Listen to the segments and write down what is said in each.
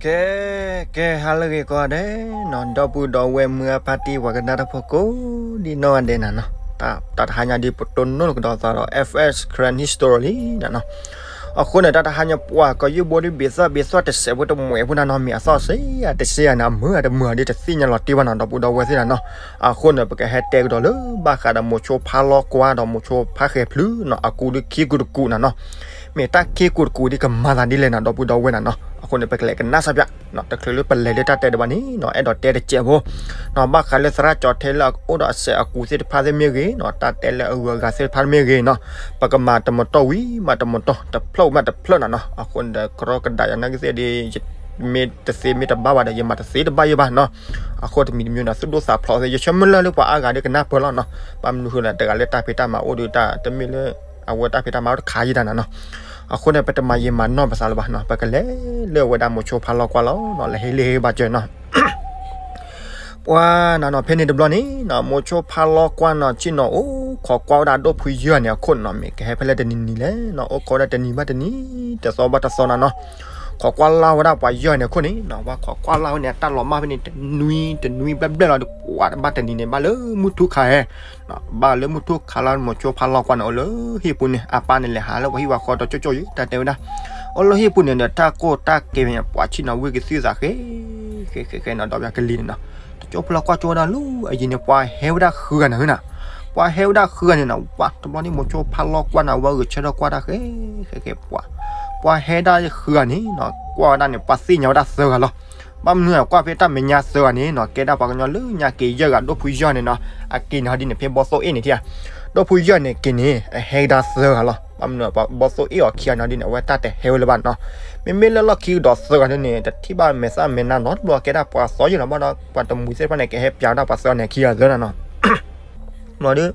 ကဲ ကဲ ဟါလၢအဂ့ၤကိးဂၤဒဲးနီၤ, ဒီပုၢ်ဒီဝဲၢ်မုၢ်အါဖါတံၢ် ပှၤကနၣ်တၢ်ဖိကိးဒံနီၢ်ဂၤဒဲးနၤနီၤ, တၢ်တဟါညါဒ်ပတိၢ်နီၣ်ကဒီးသးဒီး F S Karen History လံနၤနီၤ. အဃိန့ၣ် တၢ်တဟါညါပှၤကယုၢ်ဘိဒ်ဘ့ၣ်သီၣ်ဘ့ၣ်သီၣ်တစဲးဖိတမှဲးဖိနၤနီၤ, မ့ၢ်အသီၣ်စ့အတစ့ဧါန့ၣ် အမုာ်အတမုာ်ဒ်တသ့ၣ်ညါလီၤတံၢ်ဘၣ်နီၤ, ဒီပုၢ်ဒီဝဲၢ်သ့ၣ်နၤနီၤ. အဃိန့ၣ် ပကဟဲတဲကဒီးလၢဘၣ်ဃးဒီးမိၤဆိဖါလီကွၢ်ဒီးမိၤဆိဖါဃဲၤဖျုးနီၤ, အကူဒ်ခ့ကူတကူနၤနီၤ. မ့ၢ်တၢ်ခ့ကူတကူဒ်ကမၤသးဒ်လဲၣ်နၤ ဒီပုၢ်ဒီဝဲၢ်နၤနီၤ. အဃိန့ၣ် ပကလဲၤကနၣ်စၢ်ဖၠးနီၤ, တချုးလၢပလဲၤလၢတၢ်တဲတဘၣ်န့ၣ်နီၤ, အဲၣ်ဒိးတဲတစဲးဖိနီၤ, ဘၣ်ဃးလၢသရၣ်ကၠီၤထဲလၢအအိၣ်ဒီးအစဲးအကူသ့ၣ်တဖၣ်သ့ၣ်မ့ၢ်ဂ့ၤနီၤ, တၢ်တဲလၢအဂုၤအဂၤသ့ၣ်တဖၣ်မ့ၢ်ဂ့ၤနီၤ, ပကမၤတမတီၢ်ဝံၤမၤတမတီၢ်, တဖျၢၣ်ဝံၤမၤတဖျၢၣ်နၤနီၤ. အဃိန့ၣ်ဒီး ကရီကဒးယၤနာ်က့သ့ၣ်ဒီး မ့ၢ်တသ့မ့ၢ်တဘၣ်ဘၣ်ဒီး ယမၤတသ့တဘၣ်ယဲဘၣ်နီၤ. အဃိတမံၤတမံၤဒီး သူၣ်ဒိၣ်သးဖျိးသ့ၣ် ယဆၢမုၢ်လၢ်လၢပှၤအါဂၤဒီးကနၢ်ပၢၢ်လီၤနီၤ. ဘၣ်မနုၤဃိလဲၣ် တဂၤလၢတၢ်ဖံးတၢ်မၤအိၣ်ဒီး တၢ်တမ့ၢ်လၢ အဝဲတၢ်ဖံးတၢ်မၤအိၣ်တခါယံၤတၢ်နၤနီၤ. အဃိန့ၣ် ပတမၤယံာ်မၤနီၢ်ပသးလၢၤဘၣ်နီၤ, ပကလဲၤလၢအဝဲဒၣ်မိၤဆိဖါလီကွၢ်လီၤနီၤ, လဲၤဟ့ၣ်လ့ၣ်ဟ့ၣ်ဘၣ်စၢၤနီၤ. ပှၤနၤနီၤ ဖဲန့ၣ်တဘျီန့ၣ်နီၤ, မိၤဆိဖါလီကွၢ်နီၤ ဆ့ၣ်နီၤအိၣ်ခိးကွၢ်ဝဲဒၣ်ဒိၣ်ဖုယဲၢ်န့ၣ်အခိၣ်နီၤ, မ့ၢ်ကဟဲဖဲလဲၣ်တနံၤနံၤလဲၣ်နီၤ, အိၣ်ခိးဝဲဒၣ်တနံၤဘၣ်တနံၤ, တသီဘၣ်တသီနၤနီၤ. ခိးကွၢ်လၢ်ဝဲဒၣ်ပှၤယဲၢ်န့ၣ်အခိၣ်န့ၣ်နီၤ, ပှၤခိးကွၢ်လၢ်ဝဲန့ၣ် အတၢ်လီၤမၢ်ဖဲန့ၣ် တနွံတနွံဘျဲၣ်ဘျဲၣ်လီၤဒီး ပှၤတဘၣ်တနံၤန့ၣ် ဘၣ်လၢမုၢ်ထူၣ်ခါဟဲ ဘၣ်လၢမုၢ်ထူၣ်ခါလီၤ မိၤဆိဖါလီကွၢ်န့ၣ် အိၣ်လၢဟံၣ်ပူၤန့ၣ်, အပၢ်န့ၣ်လဲၤဟးလၢပှၤဟံၣ်ဝၤဃီဒီးကၠိကၠိယံၤ တၢ်တဲဝဲဒၣ်, အိၣ်လၢဟံၣ်ပူၤန့ၣ်ဒီး တၢ်ကိၢ်တၢ်ကဲ ပှၤဆ့ၣ်နီၤဝံကသံၣ်သးဃဲ ဃဲဃဲဃဲနီၤ, ဒီးပှၤကလံၤန့ၣ်နီၤ, တကၠိဖိလီၤကွၢ်ကၠိဝဲဒၣ်လၢအယံၤန့ၣ် ပှၤဟဲဝဲဒၣ်ဃုဂၤန့ၣ်နၤ, ပှၤဟဲဝဲဒၣ်ဃုဂၤန့ၣ်နီၤ, ပှၤတဘျီန့ၣ် မိၤဆိဖါလီကွၢ်န့ၣ် ဝဲဂဲၤဆၢထၢၣ်ကွၢ်တၢ်ဃဲ ဃဲဃဲပှၤ, ပှၤဟဲဒၣ်ဃုဂၤန့ၣ်နီၤ, ကွၢ်ဝဲဒၣ်န့ၣ် ပှၤသ့ၣ်ညါဝဲဒၣ်သၢဂၤလီၤ. ဘၣ်မနုၤအကွၢ်ဖဲတၢ်မဲာ်ညါသၢဂၤန့ၣ်နီၤ, ကဲဒၣ်ပှၤကညီလၢညါက့ၤယဲၢ်ဂၤ ဒိၣ်ဖုယဲၢ်န့ၣ်နီၤ, အက့ၤန့ၣ်ဟီဒ်န့ၣ် ဖဲဘီသိၣ်အ့ၣ်န့ၣ်ထံၣ်ဧါ, ဒိၣ်ဖုယဲၢ်န့ၣ်က့ၤန့ၣ် အဟဲကဒါသၢဂၤလီၤ. ဘၣ်မနုၤပှၤဘီသိၣ်အ့ၣ်အီၤခံဂၤန့ၣ်ဟီဒ်န့ၣ် အဝဲတၢ်တဟဲဝဲလၢၤဘၣ်နီၤ. မ့မ့ၢ်လၢလီၢ်ခံကဒီးသၢဂၤန့ၣ်န့ၣ် တထံၣ်ဘၣ်မဲာ်သၣ်မဲာ်နါနီတဘျီ, ကဲဒၣ်ပှၤသီယံၤလီၤဘၣ်ဒီး ပှၤတမှံၤသ့ၣ်တဖၣ်န့ၣ် ကဟဲပျးဝဲဒၣ်ပှၤသၢဂၤန့ၣ်ခံဂၤသၢဂၤနၤနီၤ. ဘျီဒီး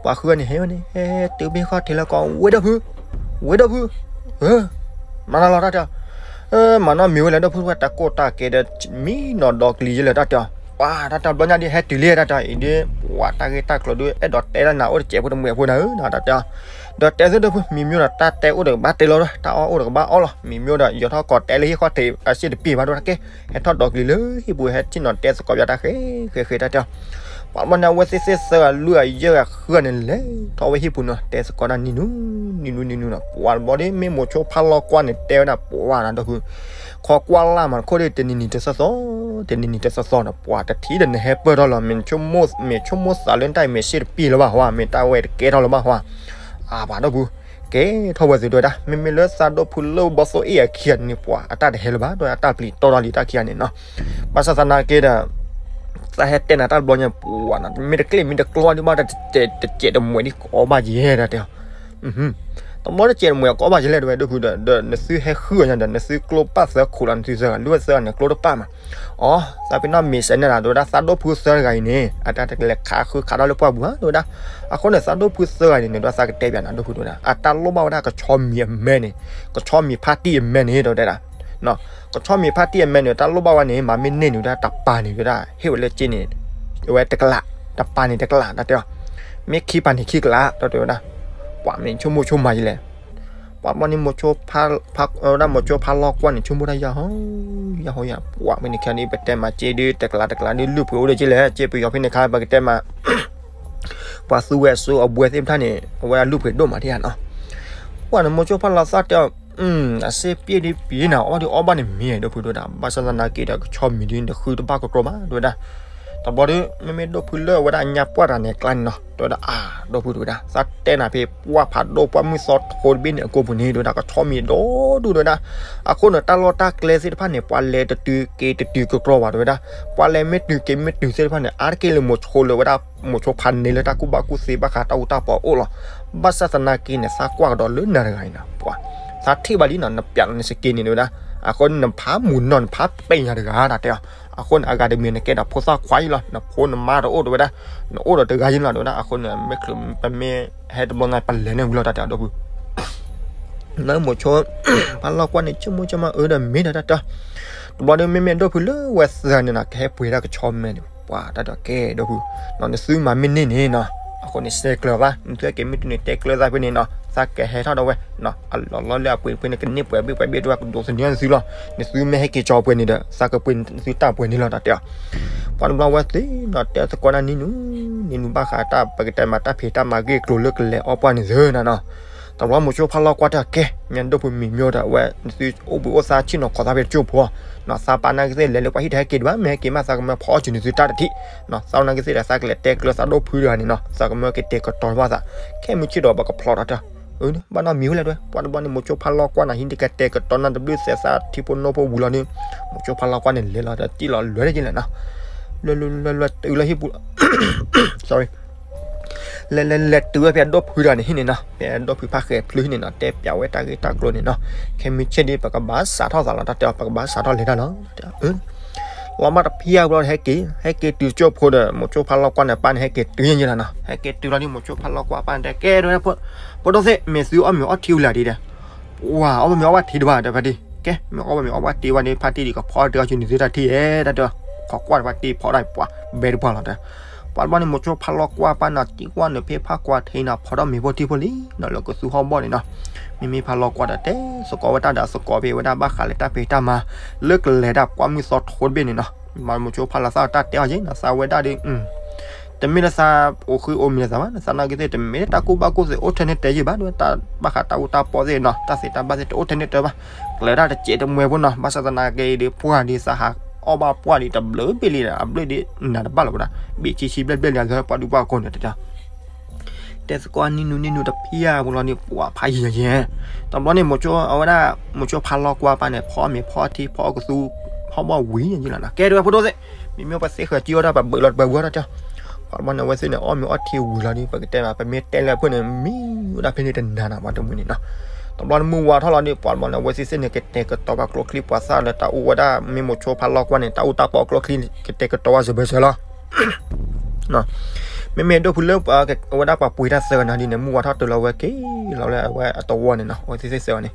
ပှၤဃုဂၤန့ၣ်ဟဲဝဲန့ၣ် ဟဲတုၤဘ့ၣ်ဃီထံးလၢကီး ဝဲဒိၣ်ဖု, ဝဲဒိၣ်ဖု, မၤနီၢ်လီၤတၢ်တဲအီၤ, မၤနီၢ်မံၤဝဲလဲၣ် ဒိၣ်ဖုဝဲတၢ်ကိၢ်တၢ်ကဲဒီး မံနီၤဒီးကလံၤယဲၢ်လၢၤတၢ်တဲအီၤ, ပှၤတၢ်တဘျီညါဒ်ဟဲတုၤလံ တၢ်တဲအီၤအံၤဒီး ပှၤတၢ်ဂ့ၢ်တၢ်ကျိၤဒုး အဲၣ်ဒိးတဲလၢနၤအိၣ်တစဲးဖိတမှဲးဖိနၤဧၢ တၢ်တဲအီၤ, ဒီးတဲသုဒိၣ်ဖု မံၤမံၤဒီးတၢ်တဲအိၣ်ဒီးကဘၣ်တဲလီၤ တၢ်အီၣ်အိၣ်ဒီးကဘၣ်အီၣ်လီၤ မံၤမံၤဒီး ယီၤထီၣ်ကီးတဲလၢဟံၣ်ဃီထံးအစ့ၣ်တပ့ၢ်ဘၣ်ဒီးတၢ်ကဲ ဟဲထီၣ်ဒီးကလံၤလၢဟံၣ်ပူၤ ဟဲထံၣ်နီၤတဲသကိးပၠးတၢ်ဃဲ ဃဲဃဲတၢ်တဲအီၤ, ပှၤဘျီန့ၣ် အဝဲသ့ၣ်သ့ၣ်သၢဂၤလွံၢ်ဂၤယဲၢ်ဂၤဃုဂၤန့ၣ်လဲၤထီၣ်ဝဲဟံၣ်ပူၤနီၤ တဲသကိးတၢ်နံၤနူၤ နံၤနူၤ နံၤနူၤနီၤ ပှၤဘျီဒီး မ့ၢ်မိၤဆိဖါလီကွၢ်န့ၣ် တဲဝဲဒၣ်ပှၤနၤဒီးဖု ခိးကွၢ်လၢ်မၤတခိၣ်ဒီး တနံၤနံၤတသီသီ တနံၤနံၤတသီသီနီၤ ပှၤတထံၣ်ဒီးနဟဲပၢၢ်ထီၣ်လီၤ မ့ၢ်ဆိကမိၣ်သးလၢတၢ်အံၤမ့ၢ်စ့ၣ်တပ့ၢ်လၢၤဘၣ်ဟီ မ့ၢ်တၢ်ဝဲတကဲထီၣ်လၢၤဘၣ်ဟီ အါပှၤဒီးဖု ကဲထီၣ်ဝဲသုတဲဝဲဒၣ် မ့မ့ၢ်လၢသးဒိၣ်ဖုလၢဘီသိၣ်အ့ၣ်အခံဂၤန့ၣ် ပှၤအတၢ်တဟဲလၢၤဘၣ် ဒီးအတၢ်ပျံၤတီၢ်ထီၣ်လံတၢ်ခံဂၤန့ၣ်နီၤ ဘၣ်ဆၣ်သနာ်က့ဒီး သးဟဲတဲနၤတၢ်တဘျီညါ ပှၤနီၤ မ့ၢ်တကျ့ၣ်မ့ၢ်တကျီဒ်ဘၣ် တစဲးတမှဲးဒ်ကအီၣ်ဘၣ်ယဲၢ်တၢ်တဲအီၤ တဘျီတစဲးတမှဲးကအီၣ်ဘၣ်ယဲၢ်လဲၣ်တဲဝဲဒိၣ်ဖုဒီး ဒီးနသုဟဲဃုအီၤညါဒီး နသုကျိပာ်သၢခိၣ်လီၤ နသုသၢဂၤ လွံၢ်သၢဂၤန့ၣ် ကျိတပာ်မး အီ သးပ့ၤနီၣ်မ့ၢ်စဲးန့ၣ်လီၤ တဲဝဲဒၣ် သးဒိၣ်ဖုသၢတဂၤအံၤန့ၣ် အတၢ်တကလဲၤခးဃုခးထီၣ်လၢပှၢ်ပူၤဧါ တဲဝဲဒၣ် အဃိန့ၣ် သးဒိၣ်ဖုသၢတဂၤန့ၣ်န့ၣ် ဒ်သးကတဲပၠးနၤဒိၣ်ဖုတဲဝဲဒၣ် အတၢ်လိၣ်ဘၣ်ဝဲဒၣ်ကဆီမံၤအမဲန့ၣ် ကဆီမံၤဖါတံၢ်အမဲန့ၣ် တဲဝဲဒၣ် ကဆီမံၤဖါတံၢ်အမဲန့ၣ် တၢ်လိၣ်ဘၣ်ဝဲန့ၣ် မ့မ့ၢ်န့ၢ်န့ၣ်ဝဲဒၣ် တပၤန့ၣ်ဝဲဒၣ် ဟ့ၣ်ဝဲလၢက့န့ၣ် အဝဲတကလး တပၤန့ၣ်တကလး တၢ်တဲအီၤ မ့ၢ်ခံပၤန့ၣ်ခံကလး တၢ်တဲဝဲဒၣ် ပှၤမ့ၢ်ဆိကမိၣ်ဆိကမးယလဲၣ် ပှၤဘျီန့ၣ် မိၤဆိဖါ ဝဲဒၣ်မိၤဆိဖါလီကွၢ်န့ၣ် ဆိကမိၣ်တၢ်ယၢ်ဟီ ယၢ်ဟီယၢ် ပှၤမ့ၢ်န့ၣ်ခဲန့ၣ် ပတဲမးက့ဒုး တကလးတကလးဒုး လုၢ်ပှ့ၤအိၣ်ဒီးက့လဲၣ် က့ပယီၤဖဲန့ၣ်ခါ ပကတဲမး ပှၤသူဝဲအစိအဘှဲသ့ၣ်တဖၣ်န့ၣ် အဝဲဒၣ်လုၢ်ပှ့ၤဒိၣ်မးထံဧါနီၤ ပှၤန့ၣ်မိၤဆိဖါလီသးတဲအီၤ အစ့ပ့ၢ်ဒုးပံၤနၤ အီၣ်ဒုးအီၣ်ဘၣ်န့ၣ်မ့ၢ် ဒိၣ်ဖုတဲဝဲဒၣ် ဘၣ်ဆၣ်သနာ်က့ဒီး ကဆီမံၤဒုးတဃုတဘၣ်ကီကီဘၣ် တဲဝဲဒၣ် တဘျီဒုး မ့မ့ၢ်ဒိၣ်ဖုလၢအဝဲဒၣ်ညါပှၢ်တၢ်န့ၣ်ကျါန့ၣ်နီၤ တဲဝဲဒၣ် အါ ဒိၣ်ဖုတဲဝဲဒၣ် သးတဲနၤဖဲ ပှၢ်ဖးဒိၣ်ပှၢ်မုၢ်သီထိတဘ့ၣ်န့ၣ်အကိာ်ပူၤန့ၣ် တဲဝဲဒၣ် ကဆီမံၤဒိၣ်ဒုးတဲဝဲဒၣ် အဃိန့ၣ် တၢ်လီၢ်တၢ်ကျဲသ့ၣ်တဖၣ်န့ၣ် ပှၤလဲၤတတုၤက့ၤတတုၤကီကီဘၣ် တဲဝဲဒၣ် ပှၤလဲၤမ့ၢ်တုၤက့ၤမ့ၢ်တုၤသ့ၣ်တဖၣ်န့ၣ် အါတက့ၢ်လၢမိၤဆိလၢဝဲဒၣ် မိၤဆိဖါန့ၢ်လၢတၢ်ကူၣ်ဘၣ်ကူၣ်သ့ဘၣ်ဃးတၢ်အူတၢ်ပီအိၣ်လီၤ ဘၣ်ဆၣ်သနာ်က့န့ၣ် သးကွၢ်ကဒီးလၢနၤတဂၤအံၤနီၤ ပှၤ သးထံၣ်ဘၣ်လံနီၤ နပျးလီၤနစက့န့ၣ် တဲဝဲဒၣ် အဃိန့ၣ်နဖးမုၢ်နီၤ နဖးပဲာ်ညါတဂၤ တၢ်တဲအီၤ အဃိန့ၣ် အဂၤတမံၤန့ၣ်ကဲဒီးဖိသၣ်ခွါအံၤလီၤ နဖိနမါတအိၣ် တဲဝဲဒၣ် နအိၣ်ဒီးတဂၤအံၤလီၤ တဲဝဲဒၣ် အဃိန့ၣ် မ့ၢ်ချုးပမ့ၢ်ဟဲတဘျီန့ၣ် ပလဲၤန့ၣ်ဝံၤလီၤ တၢ်တဲအီၤ ဒိၣ်ဖု နမိၤဆိ ဖါလီကွၢ်န့ၣ် ဆိကမိၣ်ဆိကမး အၢ ဒီးမ့ၢ်ဒီးတၢ်တဲအီၤ တဘျီဒီး မ့မ့ၢ်ဒိၣ်ဖုလၢဝဲသၢန့ၣ်နီၤ ကဟဲပှ့ၤဒၣ်ကဆီမဲန့ၣ် ပှၤတၢ်တဲအီၤ ကဲဒိၣ်ဖု နသုမၤမ့ၢ်န့ၢ်န့ၣ်နီၤ အဃိန့ၣ် စဲးကျၢၤဘၣ် နသုက့ၤမ့ၢ်တုၤန့ၣ် တဲကျၢၤသးဖဲန့ၣ်နီၤ သးကဟဲထီၣ်ဒီးဝဲ, အလီၢ်လီၢ်လၢအပှ့ၤတပှ့ၤန့ၣ် ကန့ၢ်ပှဲၤဘ့ၣ်ပှဲၤဘ့ၣ်တဝဲ ကဒိးသန့ၤနသုလီၤ. နသုမ့ၢ်ဟဲက့ၤကၠီပှဲၤန့ၣ်ဒီး သးကပှ့ၤနသုတၢ်ပှဲၤန့ၣ်လီၤ တၢ်တဲအီၤ. ပှၤတဘျီဝဲသ့ၣ်နီၤ တဲသကိးနၤ နံၤနူၤ, နံၤနူၤဘၣ်ဃးတၢ် ပကတဲမးတၢ်ဖံးတၢ်မၤဂ့ၢ်ကျိၤလၢကလဲၤအီၣ်ပှၢ်န့ၣ်သ့နီၤနီၤ. တဘျီမိၤဆိဖါလီကွၢ်တၢ်ကဲ, မ့ၢ်ဒိၣ်ဖုမံၤမ့ၢ်ဒီး အဝဲ နသုအိၣ်ဘှံးအိၣ်သါဆ့ၣ်နီၤခီသးဖဲတကၠိၢ်ဖိ, နီၤ သးပာ်နာ်က့သ့ၣ်လဲၤလၢပှၤဟံၣ်တဟဲက့ၤဒံးဘၣ်, မ့ၢ်ဟဲက့ၤမးသးကမၢဖီအီၣ်စူၤနသုတၢ်တထံၣ်, နီၤ သးနာ်က့သ့ၣ်ဒီး သးကလဲၤတဲကျၢၤသးဒိၣ်ဖုတဂၤန့ၣ်နီၤ, သးကမၢကတဲာ်ကတီၤဘၣ်သး, ခဲမုၢ်ဆ့ၣ်ဒီးပကဖျီထီၣ်တၢ် ဘၣ်နီတမံၤဝဲလဲၣ်ဒွဲၣ်. ပှၤတဘျီန့ၣ် မိၤဆိဖါလီကွၢ်နီၤ ဟံးန့ၢ်ကတဲာ်ကတီၤနၢ်တဘျုးသဲးသးထံဖိနိဖိဝံၤလီၤဒီး မိၤဆိဖါလီကွၢ်န့ၣ် လဲၤလီၤတံၢ်လီၤလွဲၢ်တယံၤလဲၣ်နီၤ. လွဲၢ်လွဲၢ်လွဲၢ်လွဲၢ်တုၤလၢဟံၣ်ပူၤ, sorry, လဲၤလဲၤလဲၤတုၤဝဲဖဲအဒိၣ်ဖုတဂၤန့ၣ်ဟံၣ်န့ၣ်နီၤ, ဖဲအဒိၣ်ဖုဖါဃဲၤဖျုးဟံၣ်န့ၣ်နီၤ, တဲပျးဝဲတၢ်ဂ့ၢ်တၢ်ကျိၤန့ၣ်နီၤ. ခဲမုၢ်ဆ့ၣ်ဒီး ပကဘၣ်စးထီၣ်သးလီၤ တၢ်တဲအီၤ, ပကဘၣ်စးထီၣ်လဲၤတၢ်လီၤ. လီၤမၢ်တဖံးအါဘျီ ဟဲက့ၤ ဟဲက့ၤတုၤကၠိၢ်ဖိဒီး မိၤဆိဖါလီကွၢ်န့ၣ် ပၢ်န့ၣ် ဟဲက့ၤတုၤယံၤယံၤလီၤနီၤ. ဟဲက့ၤတုၤလီၤဒီး မိၤဆိဖါလီကွၢ်ပၢ်န့ၣ် တဲကဲဒွဲၣ် ဖိဒိၣ်သ့ၣ် မ့ၢ်သုအီၣ်မ့ၤအီထံဝံၤလၢဒ်ဒီး ပှၤအီၣ်မ့ၤအီဘၣ်ထံတဘၣ် တဲဖါတံၢ်, ကဲ မ့ၢ်အီၣ်မ့ၤအီဘၣ်ထံဝဲန့ၣ် ဖါတံၢ်ဒံးကဖီတၢ်အီၣ်ဆူနသုတၢ်ထံၣ်ဧါ တၢ်တဲအီၤ. ခိးကွၢ်တဖါတံၢ်ဖီဒၣ်ပှၤဘဲတပှၢ်လီၤ တဲ. ပှၤတဘျီန့ၣ် မိၤဆိဖါလီကွၢ်ပၢ်နီၤ သံကွၢ်နုာ်ဖဲဖးကွၢ်ထံးနီၤ ဖီထီၣ်မ့ၤဖိထံဖိလံနီၤ လၢကသူဟီၣ်ဘီၣ်န့ၣ်နီၤ. မ့မ့ၢ်ဖါလီကွၢ်ဒီး တဲသကိးဝဲတၢ်ဒီးသကိးဖဲဝဲဒၣ် ဘၣ်ဃးလၢတၢ်ဖံးတၢ်မၤ လၢကလဲၤတၢ်ပှၢ်မုၢ်သီထိတဘ့ၣ်န့ၣ်နီၤ. မိၤဆိဖါလီသၣ်တၢ်တဲအီၤယ့ၣ်နီၤ သးဝဲဒၣ်ဒီး တမ့ၢ်လၢသးအိၣ်ဃုအိၣ်မံၤလၢၤသးဘၣ်, သးနာ်က့သ့ၣ် တမ့ၢ်တၢ်ကူၣ်ဘၣ်ကူၣ်သ့အိၣ်ထဲန့ၣ်တဲယ့ၣ်ဘၣ်, တၢ်ဘၣ်ဃးတၢ်အူတၢ်ပီသ့ၣ်နီၤ တၢ်သ့တၢ်ဘၣ်သ့ၣ် တအိၣ်ထဲန့ၣ်တဲဘၣ်. ကျဲၤတၢ်တစဲးတမှဲဖိနီၤ ဘၣ်ဆၣ်သနာ်က့ဒီး ပှၢ်ဒီးသးဟးအီၣ်ဘၣ်ပှၢ်ဒီးတဘျုးဘ့ၣ်လံဒီး အဘျုးဒီးနၤတဘၣ်လီၤဝဲဒၣ် ဘ့ၣ်ဆံဆံဘျဲၣ်ဘျဲၣ်လံ အလၢပှၤဒူပှၤကိးန့ၣ်တဲ တဲသကိးနံၤနူၤနံၤနူၤတဖံးအါဘျီန့ၣ် ပှၤဖးယံာ်ယံာ်ယံာ်. တဘျီန့ၣ် မိၤဆိအဝဲဒၣ် မိၤဆိဖါလီကွၢ်ပၢ်န့ၣ် ဖီမ့ၤဖီထံဖီအီၣ်ကသူ ဖီဘီၣ်ဝံၤယံာ်လီၤနီၤ. ကဲဒွဲၣ် ဖိဒိၣ်သ့ၣ် မ့မ့ၢ်ပသ့ဃၢၤကံအီၣ်တၢ် ပဘုးလီၤတပှဲၤဝံၤအီၣ်တၢ်တဲအီၤ. ပှၤတဘျီန့ၣ် အဝဲသ့ၣ်န့ၣ် အီၣ်မ့ၤအီထံဝံၤလီၤဒီး ပကတဲမး ပမ့ၢ်တဲလၢအဖၢၣ်န့ၣ် မံဝဲဒၣ်ဖဲန့ၣ်တနၤနီၤ ပှၤတမှံၤန့ၣ်နီၤ. တဘျီန့ၣ်မုၢ်ဝါထီၣ်လီၤဒီး ပှၤတဘျီန့ၣ် အဝဲသ့ၣ်သ့ၣ်န့ၣ် ကတဲာ်ကတီၤပှၤကျိချံပှၤသၣ်လၢတၢ်အိၣ်ဝဲဒၣ် မ့ၢ်မိၤဆိဖါလီကွၢ်န့ၣ် တၢ်အိၣ်တၢ်ပီကျိချံ ကတဲာ်ကတီၤဝဲစၢၤဘၢစၢၤလီၤ မ့မ့ၢ်ဒိၣ်ဖုလၢ အဝဲဒၣ်ပှၤပှ့ၤတၢ်သၢဂၤန့ၣ်ဒ်န့ၣ် မုၢ်ဝါထီၣ်တုၤလီၤဝဲက့ၤလီၤလၢအဝဲအသဝီန့ၣ်နီၤ အဝဲသ့ၣ်သ့ၣ်သၢဂၤန့ၣ်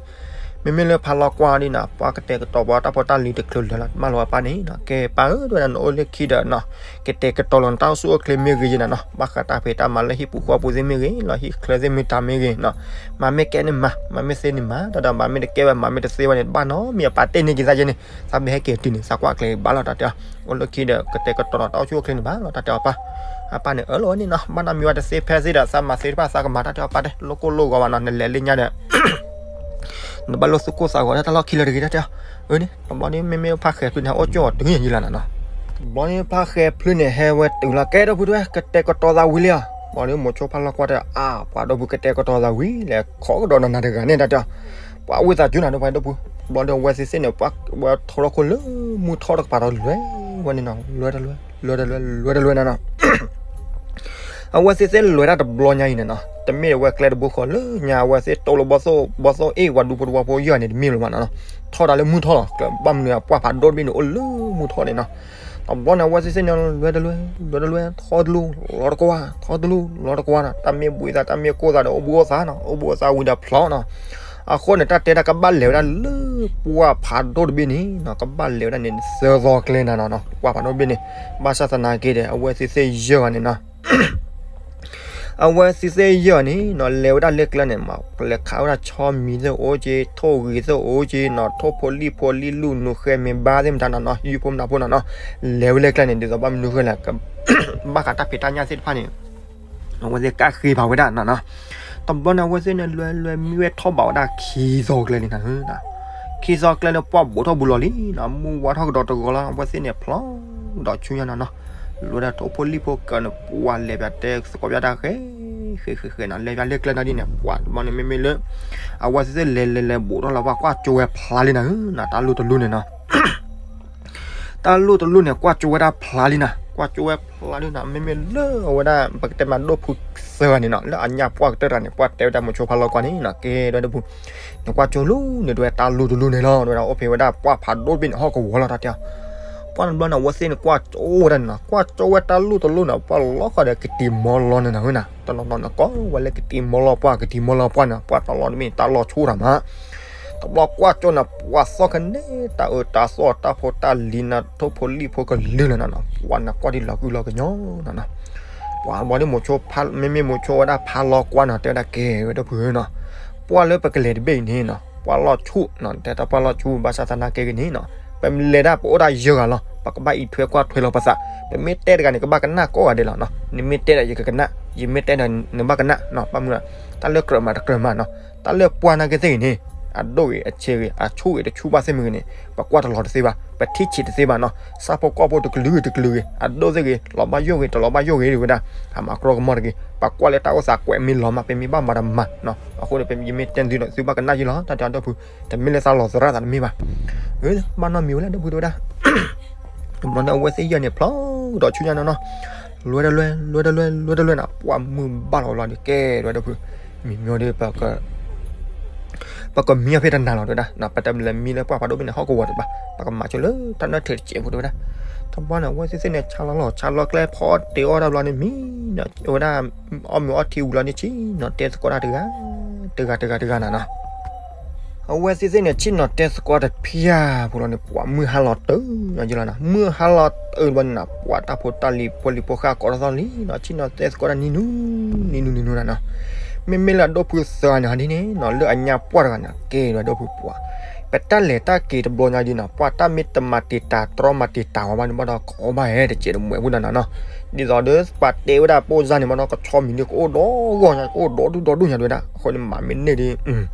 မ့မ့ၢ်လၢဖါလီကွၢ်ဒ်န့ၣ် ပှၤကတဲာ်ကတီၤပှၤတၢ်ဖိတၢ်လံၤတချုးလၢာ်လီၤ မၢလီၤအပၢ်န့ၣ်နီၤ ကဲပၢ်ဧၢ ဒ်ဝဲဒၣ်နအိၣ်လၢခံဒီးနီၤ ကတဲာ်ကတီၤလီၤနတၢ်အိၣ်ဆူၣ်အိၣ်ချ့မ့ၢ်ဂ့ၤယဲနီၤနီၤ ဘၣ်ဃးတၢ်ဖံးတၢ်မၤလၢဟံၣ်ပူၤဃီပူၤသ့ၣ်မ့ၢ်ဂ့ၤ လၢဟံၣ်ချၢသ့ၣ်မ့ၢ်တၢ်မ့ၢ်ဂ့ၤနီၤ မၤမ့ၢ်ကဲန့ၣ်မၤ မၤမ့ၢ်သ့န့ၣ်မၤ တၢ်ဒီးမၤမ့ၢ်တကဲဘၣ် မၤမ့ၢ်တသ့ဘၣ်န့ၣ် တဘၣ်နီတမံၤ အပၢ်တဲန့ၢ်က့ၤသးယဲန့ၣ် သးမ့ၢ်ဟဲက့ၤတုၤန့ၣ် သးကွၢ်ကျဲၤဘၣ်လီၤ တၢ်တဲအီၤ အိၣ်လၢခံဒီး ကတဲာ်ကတီၤလီၤတၢ်အိၣ်ဆူၣ်အိၣ်ချ့န့ၣ်ဘၣ်လီၤ တၢ်တဲအီၤပၢ် အပၢ်န့ၣ်အၢၣ်လီၤဝဲန့ၣ်နီၤ ဘၣ်နီတမံၤဝဲတသ့ဖဲသ့ဒီး သးမၤသ့တဖၣ်သးကမၤ တၢ်တဲအီၤပၢ်တဲ လိၣ်ကိၢ်လိၣ်ဂီၤဘၣ်နီၤ နလဲၤလၢညါဒီး နဘၣ်လိၣ်သူၣ်ကိၢ်သးဂီၤတၢ်လီၢ်ခံလၢတဂ့ၤ တၢ်တဲအီၤ အၢန့ၣ် တဘျီန့ၣ် မ့မ့ၢ်ဖါဃဲၤဖျုးန့ၣ် ဟဲအိၣ်ကၠိအီၤတုၤယံာ်ယံာ်လီၤနီၤနီၤ တဘျီန့ၣ် ဖါဃဲၤဖျုးန့ၣ် ဟဲဝဲတုၤလီၤ ကဲဒိၣ်ဖုတဲဝဲ ကတဲာ်ကတီၤသးဝံၤလံဧါ ဘျီန့ၣ် မိၤဆိဖါလီကွၢ်တဲ အါ ပှၤဒိၣ်ဖု ကတဲာ်ကတီၤသးဝံၤ လဲၤခိးကဒီးနီၢ်နၤတဂၤန့ၣ် တၢ်တဲအီၤ ပှၤဝံသးစူၤနၤဒီး ပှၤဒိၣ်ဖု ဘျီဒီး အဝဲသ့ၣ်သ့ၣ်န့ၣ် ပှၤထီထီၣ်ခိၣ်လၢမုၢ်ထီၣ်တကပၤဒီးလွဲၢ်ဝဲန့ၣ်နီၤ လွဲၢ်တလွဲၢ် လွဲၢ်တလွဲၢ် လွဲၢ်တလွဲၢ်နၤနီၤ အဝဲသ့ၣ်သ့ၣ်လဲၤတၢ်တဘျီညါအံၤန့ၣ်နီၤ တမ့ၢ်အဝဲကျဲတဘိဃီလၢညါ အဝဲသ့ၣ်တိၢ်လၢဘီသိၣ် ဘီသိၣ်အ့ၣ် ပှၤဒူဖိတဝီဖိယဲၢ်န့ၣ် တမ့ၢ်လၢၤဘၣ်နီၤနီၤ ထီၣ်တၢ်လၢမုၢ်ထီၣ်လီၤ ကျဲဘၣ်မနုၤ ပှၢ်ဖးဒိၣ်တဘ့ၣ်န့ၣ် အိၣ်လၢမုၢ်ထီၣ်န့ၣ်နီၤ တဘျီန့ၣ် အဝဲသ့ၣ်သ့ၣ်န့ၣ် လွဲၢ်တလွဲၢ် လွဲၢ်တလွဲၢ် ထီၣ်တလူၢ် လီၤတကွၢ် ထီၣ်တလူၢ် လီၤတကွၢ်နီၤ တၢ်မ့ၢ်ဘှံးသး တၢ်မ့ၢ်ကိၢ်သးဒီး အိၣ်ဘှံးအိၣ်သါနီၤ အိၣ်ဘှံးအိၣ်သါဝံၤဒီးဖျီနီၤ အဃိန့ၣ် တၢ်တဲတၢ်ကဘၣ်လဲၤဝဲဒၣ်လၢပှၢ်ဖးဒိၣ်တဘ့ၣ်န့ၣ်နီၤ ကဘၣ်လဲၤဝဲဒၣ်န့ၣ် သၢသီကျဲနၤနီၤနီၤ ပှၢ်ဖးဒိၣ်တဘ့ၣ်န့ၣ် ဘၣ်ဆၣ်သနာ်က့ဒီး အဝဲသ့ၣ်သ့ၣ်ယဲၢ်ဂၤန့ၣ်နီၤ အဝဲသ့ၣ်သ့ၣ်ယဲၢ်ဂၤန့ၣ်နီၤ လဲၤဝဲဒၣ်လၢကျဲန့ၣ် မ့ၢ်လဲၤခးဝဲဒၣ်ဆီမံၤသ့ၣ်အိၣ်က့ ထိၣ်ဂ့ၤသ့ၣ်အိၣ်က့နီၤ ထိၣ်ဖိလံၣ်ဖိလံၣ်လူၢ်နူၤဃဲမ့ၢ်ဘါသ့ၣ်မတၤနီၤနီၤ ယုၢ်ဖိမတၤဖိနီၤနီၤ လဲၤဝဲလၢကျဲန့ၣ် ဒ်သိးဘၣ်မနုၤဃိလဲၣ် ဘၣ်ဃးတၢ်ဖံးတၢ်ညၣ်သ့ၣ်တဖၣ်န့ၣ် အဝဲသ့ၣ်ကၣ်ဃ့ဖးဝဲဒၣ်နီၤနီၤ တဘျီန့ၣ် အဝဲသ့ၣ်န့ၣ် လွဲလွဲမံဝဲထီၣ်ဘးဝဲဒၣ်ခံသီကျဲလံနီၤ ခံသီကျဲလၢပှၢ်ဘိးထီၣ်ဘူးလီၤလံနီၤ မုၢ်ဝါထီၣ်ကဒီးတဂီၤလီၤ အဝဲသ့ၣ်န့ၣ်ဖျီဒီးဆူညါနီၤနီၤ လဲၤဝဲဒၣ်ထိၣ်ဖိလံၣ်ဖိကၢန့ၣ် ပှၤလဲၤပၠးတဲသကိးပၠးတၢ်ဃဲ ဃဲဃဲဃဲနီၤ လဲၤပၠးလၢကျဲနီၤဒ်န့ၣ် ပှၤတဘျီန့ၣ် မ့မ့ၢ်လၢ အဝဲသ့ၣ်သ့ၣ်လဲၤလဲၤလဲၤဘူးထီၣ်လီၤ ပှၤကွၢ်ကၠိဝဲဖျါလံနီၤ တၢ်လူၢ်တလူၢ်န့ၣ်နီၤ တၢ်လူၢ်တလူၢ်န့ၣ် ကွၢ်ကၠိဝဲဒၣ်ဖျါလံနီၤ ကွၢ်ကၠိဝဲဖျါလံနီၤ မ့မ့ၢ်လၢအဝဲဒၣ် ပကတဲမးဒိၣ်ဖုသၢဂၤန့ၣ်နီၤ လၢအညၣ်ပှၢ်ကတၢၢ်တဂၤန့ၣ် ပှၤတဲဝဲဒၣ်မိၤဆိဖါလီကွၢ်န့ၣ်နီၤ ကဲဒိၣ်ဖု နကွၢ်ကၠိလူၤန့ၣ် ဒ်ဝဲတၢ်လူၢ်တလူၢ်န့ၣ်လီၤ ဒ်ဝဲဒၣ်အိၣ်ဖဲဝဲဒၣ်ပှၢ်ဖးဒိၣ်တဘ့ၣ်န့ၣ် ဟီၣ်ကဝီၤလီၤ တၢ်တဲအီၤ ပှၢ်တဘျီန့ၣ် အဝဲသ့ၣ်န့ၣ် ကွၢ်ကၠိဝဲဒၣ်န့ၣ်နီၤ ကွၢ်ကၠိဝဲတၢ်လူၢ်တလူၢ်န့ၣ် ပှၢ်လီၤဃီဒီးကတံၤမီလီၤန့ၣ်နီၤ တနီၤနီၤန့ၣ် ကိးဝဲလၢကတံၤမီလီၤပှၢ် ကတံၤမီလီၤပှၢ်န့ၣ် ပှၢ်တလီၤတဘ့ၣ်န့ၣ် တၢ်လီၢ်ဆူၣ်တၢ်မး တဘျီကွၢ်ကၠိန့ၣ် ပှၢ်သီၣ်ကနဲတၢ်အၢတၢ်သီၣ်တၢ်ဖိတၢ်လံၤန့ၣ် ထိၣ်ဖိလံၣ်ဖိကလုာ်လီၤနီၤနီၤ ပှၢ်န့ၣ်ကွၢ်ဒ်လီၤကုလီၤကညီနီၤနီၤ ပှၢ်တဘျီဒ်မိၤဆိဖါ မ့မ့ၢ်မိၤဆိဝဲဒၣ်ဖါလီကွၢ်နီၤ တဲဝဲဒၣ်ကဲဝဲဒၣ်ဖုနီၤ ပှၢ်လၢပကလဲၤတဘ့ၣ်အံၤန့ၣ်နီၤ ပှၢ်လီၢ်ဆူၣ်နီၤ တဲတၢ်ပှၢ်လီၢ်ဆူၣ် ဘၣ်ဆၣ်သနာ်က့ဂ့ၤန့ၣ်နီၤ ပလဲၤဒၣ်ပအိၣ်ဒၣ်ယဲၢ်ဂၤလီၤ ပကဘၣ်အံးထွဲကွၢ်ထွဲလီၤပသး ပမ့ၢ်တဲတဂၤန့ၣ် ကဘၣ်ကနၣ်ကိးဂၤဒဲးလီၤနီၤ နမ့ၢ်တဲဒီးယကကနၣ် ယမ့ၢ်တဲဒီးနဘၣ်ကနၣ်နီၤ ဘၣ်မနုၤ တၢ်လၢကြၢးမးတကြၢးမးနီၤ တၢ်လၢပှၢ်နာ်က့သ့ၣ်ဂ့ၤန့ၣ် အဒိၣ်ဂ့ၤအဆံးဂ့ၤ အဆူၣ်ဂ့ၤတဆူၣ်ဘၣ်သ့ၣ်မ့ၢ်ဂ့ၤန့ၣ် ပကွၢ်တလီၤတသ့ဘၣ် ပထံၣ်ဆံးတသ့ဘၣ်နီၤ ဆၣ်ဖိကီၢ်ဖိတကလုာ်ဂ့ၤတကလုာ်ဂ့ၤ အဒိၣ်သ့ၣ်ဂ့ၤ လီၤဘၣ်ယိၣ်ဂ့ၤ တလီၤဘၣ်ယိၣ်ဂ့ၤတဝဲဒၣ် အမၤကြီကမီၣ်တဂ့ၤ ပကွၢ်လၢတၢ်အိၣ်သးကွဲးမ့ၢ်လီၤမး ပမ့ၢ်ဘၣ်မၤတမၤနီၤ အဃိန့ၣ် ယမ့ၢ်တဲသုဒီး သုဘၣ်ကနၣ်ယဲလီၤ တၢ်တဲအီၤဒီပုၢ် တမ့ၢ်လၢသးလီၤသရၣ်သးတမ့ၢ်ဘၣ် ဘၣ်နီတမံၤဝဲလၢဒီပုၢ်တဝဲဒၣ် တဘျီန့ၣ် အဝဲသ့ၣ်ယဲၢ်န့ၣ် ဖျီဒီးဆူညါနီၤနီၤ လွဲတလွဲ လွဲတလွဲ လွဲတလွဲနီၤ ပှၢ်မုၢ်ဘၣ်လီၤလီၤဒီးကဲ လွဲဒီပုၢ် မံၤမံၤဒီး ပကမံအီၤဖဲတနၤလီၤတဝဲဒၣ် ပတလဲၤမံလၢပှၢ်ဖးဒိၣ်ဘ့ၣ်န့ၣ် ဟီၣ်ကဝီၤတဘၣ် ပကမၤဆိလၢတၢ်နၢထံးတစဲးဖိတဝဲဒၣ် တဘျီန့ၣ် အဝဲသ့ၣ်သ့ၣ်န့ၣ် ဆါလီၤလီၤ ဆါလီၤကျဲဖီတဲအီၣ်တၢ်ဘျီန့ၣ် မံနီၤ အဝဲဒၣ် အီၣ်မ့ၤအီထံဝံၤလီၤန့ၣ်ဆံနီၤ တဲသကိးတၢ်တဂၤ တဂၤတဂၤတဂၤနၤနီၤ အဝဲသ့ၣ်သ့ၣ်န့ၣ် ဆ့ၣ်နီၤတဲသကိးတဖၠၣ်ဖိလီၤန့ၣ် ပှၤမုၢ်ဟါလီၤတုၤလီၤယလီၤနီၤ မုၢ်ဟါလီၤတုၤဘျီန့ၣ်နီၤ ပှၤတၢ်ဖိတၢ်လံၤဖိလံၤဖိဃၢ်ကိးထီၣ်သီလံနီၤ ဆ့ၣ်နီၤတဲသကိးတၢ်နံၤနူၤ နံၤနူၤနံၤနူၤနၤနီၤ မ့မ့ၢ်လၢအဒိၣ်ဖုသၢဂၤန့ၣ်ဟီဒ်န့ၣ်နီၤ လၢအညါပှၢ်တဂၤန့ၣ် ကဲဒီးဒိၣ်ဖုပှၤ ပတၢ်လဲၤတၢ်က့ၤတဘျီညါဒ်နီၤ ပှၤတၢ်မ့ၢ်တမၤတံာ်တာ်တြီမၤတံာ်တာ်ဝဲဘၣ်န့ၣ် ဘၣ်ဒီးကီဘၣ်ဟဲတစဲးတမှဲးဖိနၤနီၤ ဒ်သိးဒီးပှၤတဲဝဲဒၣ်ပိၢ်စၢ်န့ၣ်မ့ၢ်နီၤ ကဆီမံၤန့ၣ် ကအိၣ်ဒီးဂီၢ်ညါ ကအိၣ်ဒီးဒူၣ်ဒီးဒူၣ်ညါတဝဲဒၣ် အဃိန့ၣ် မၤမ့ၢ်န့ၢ်ဒ်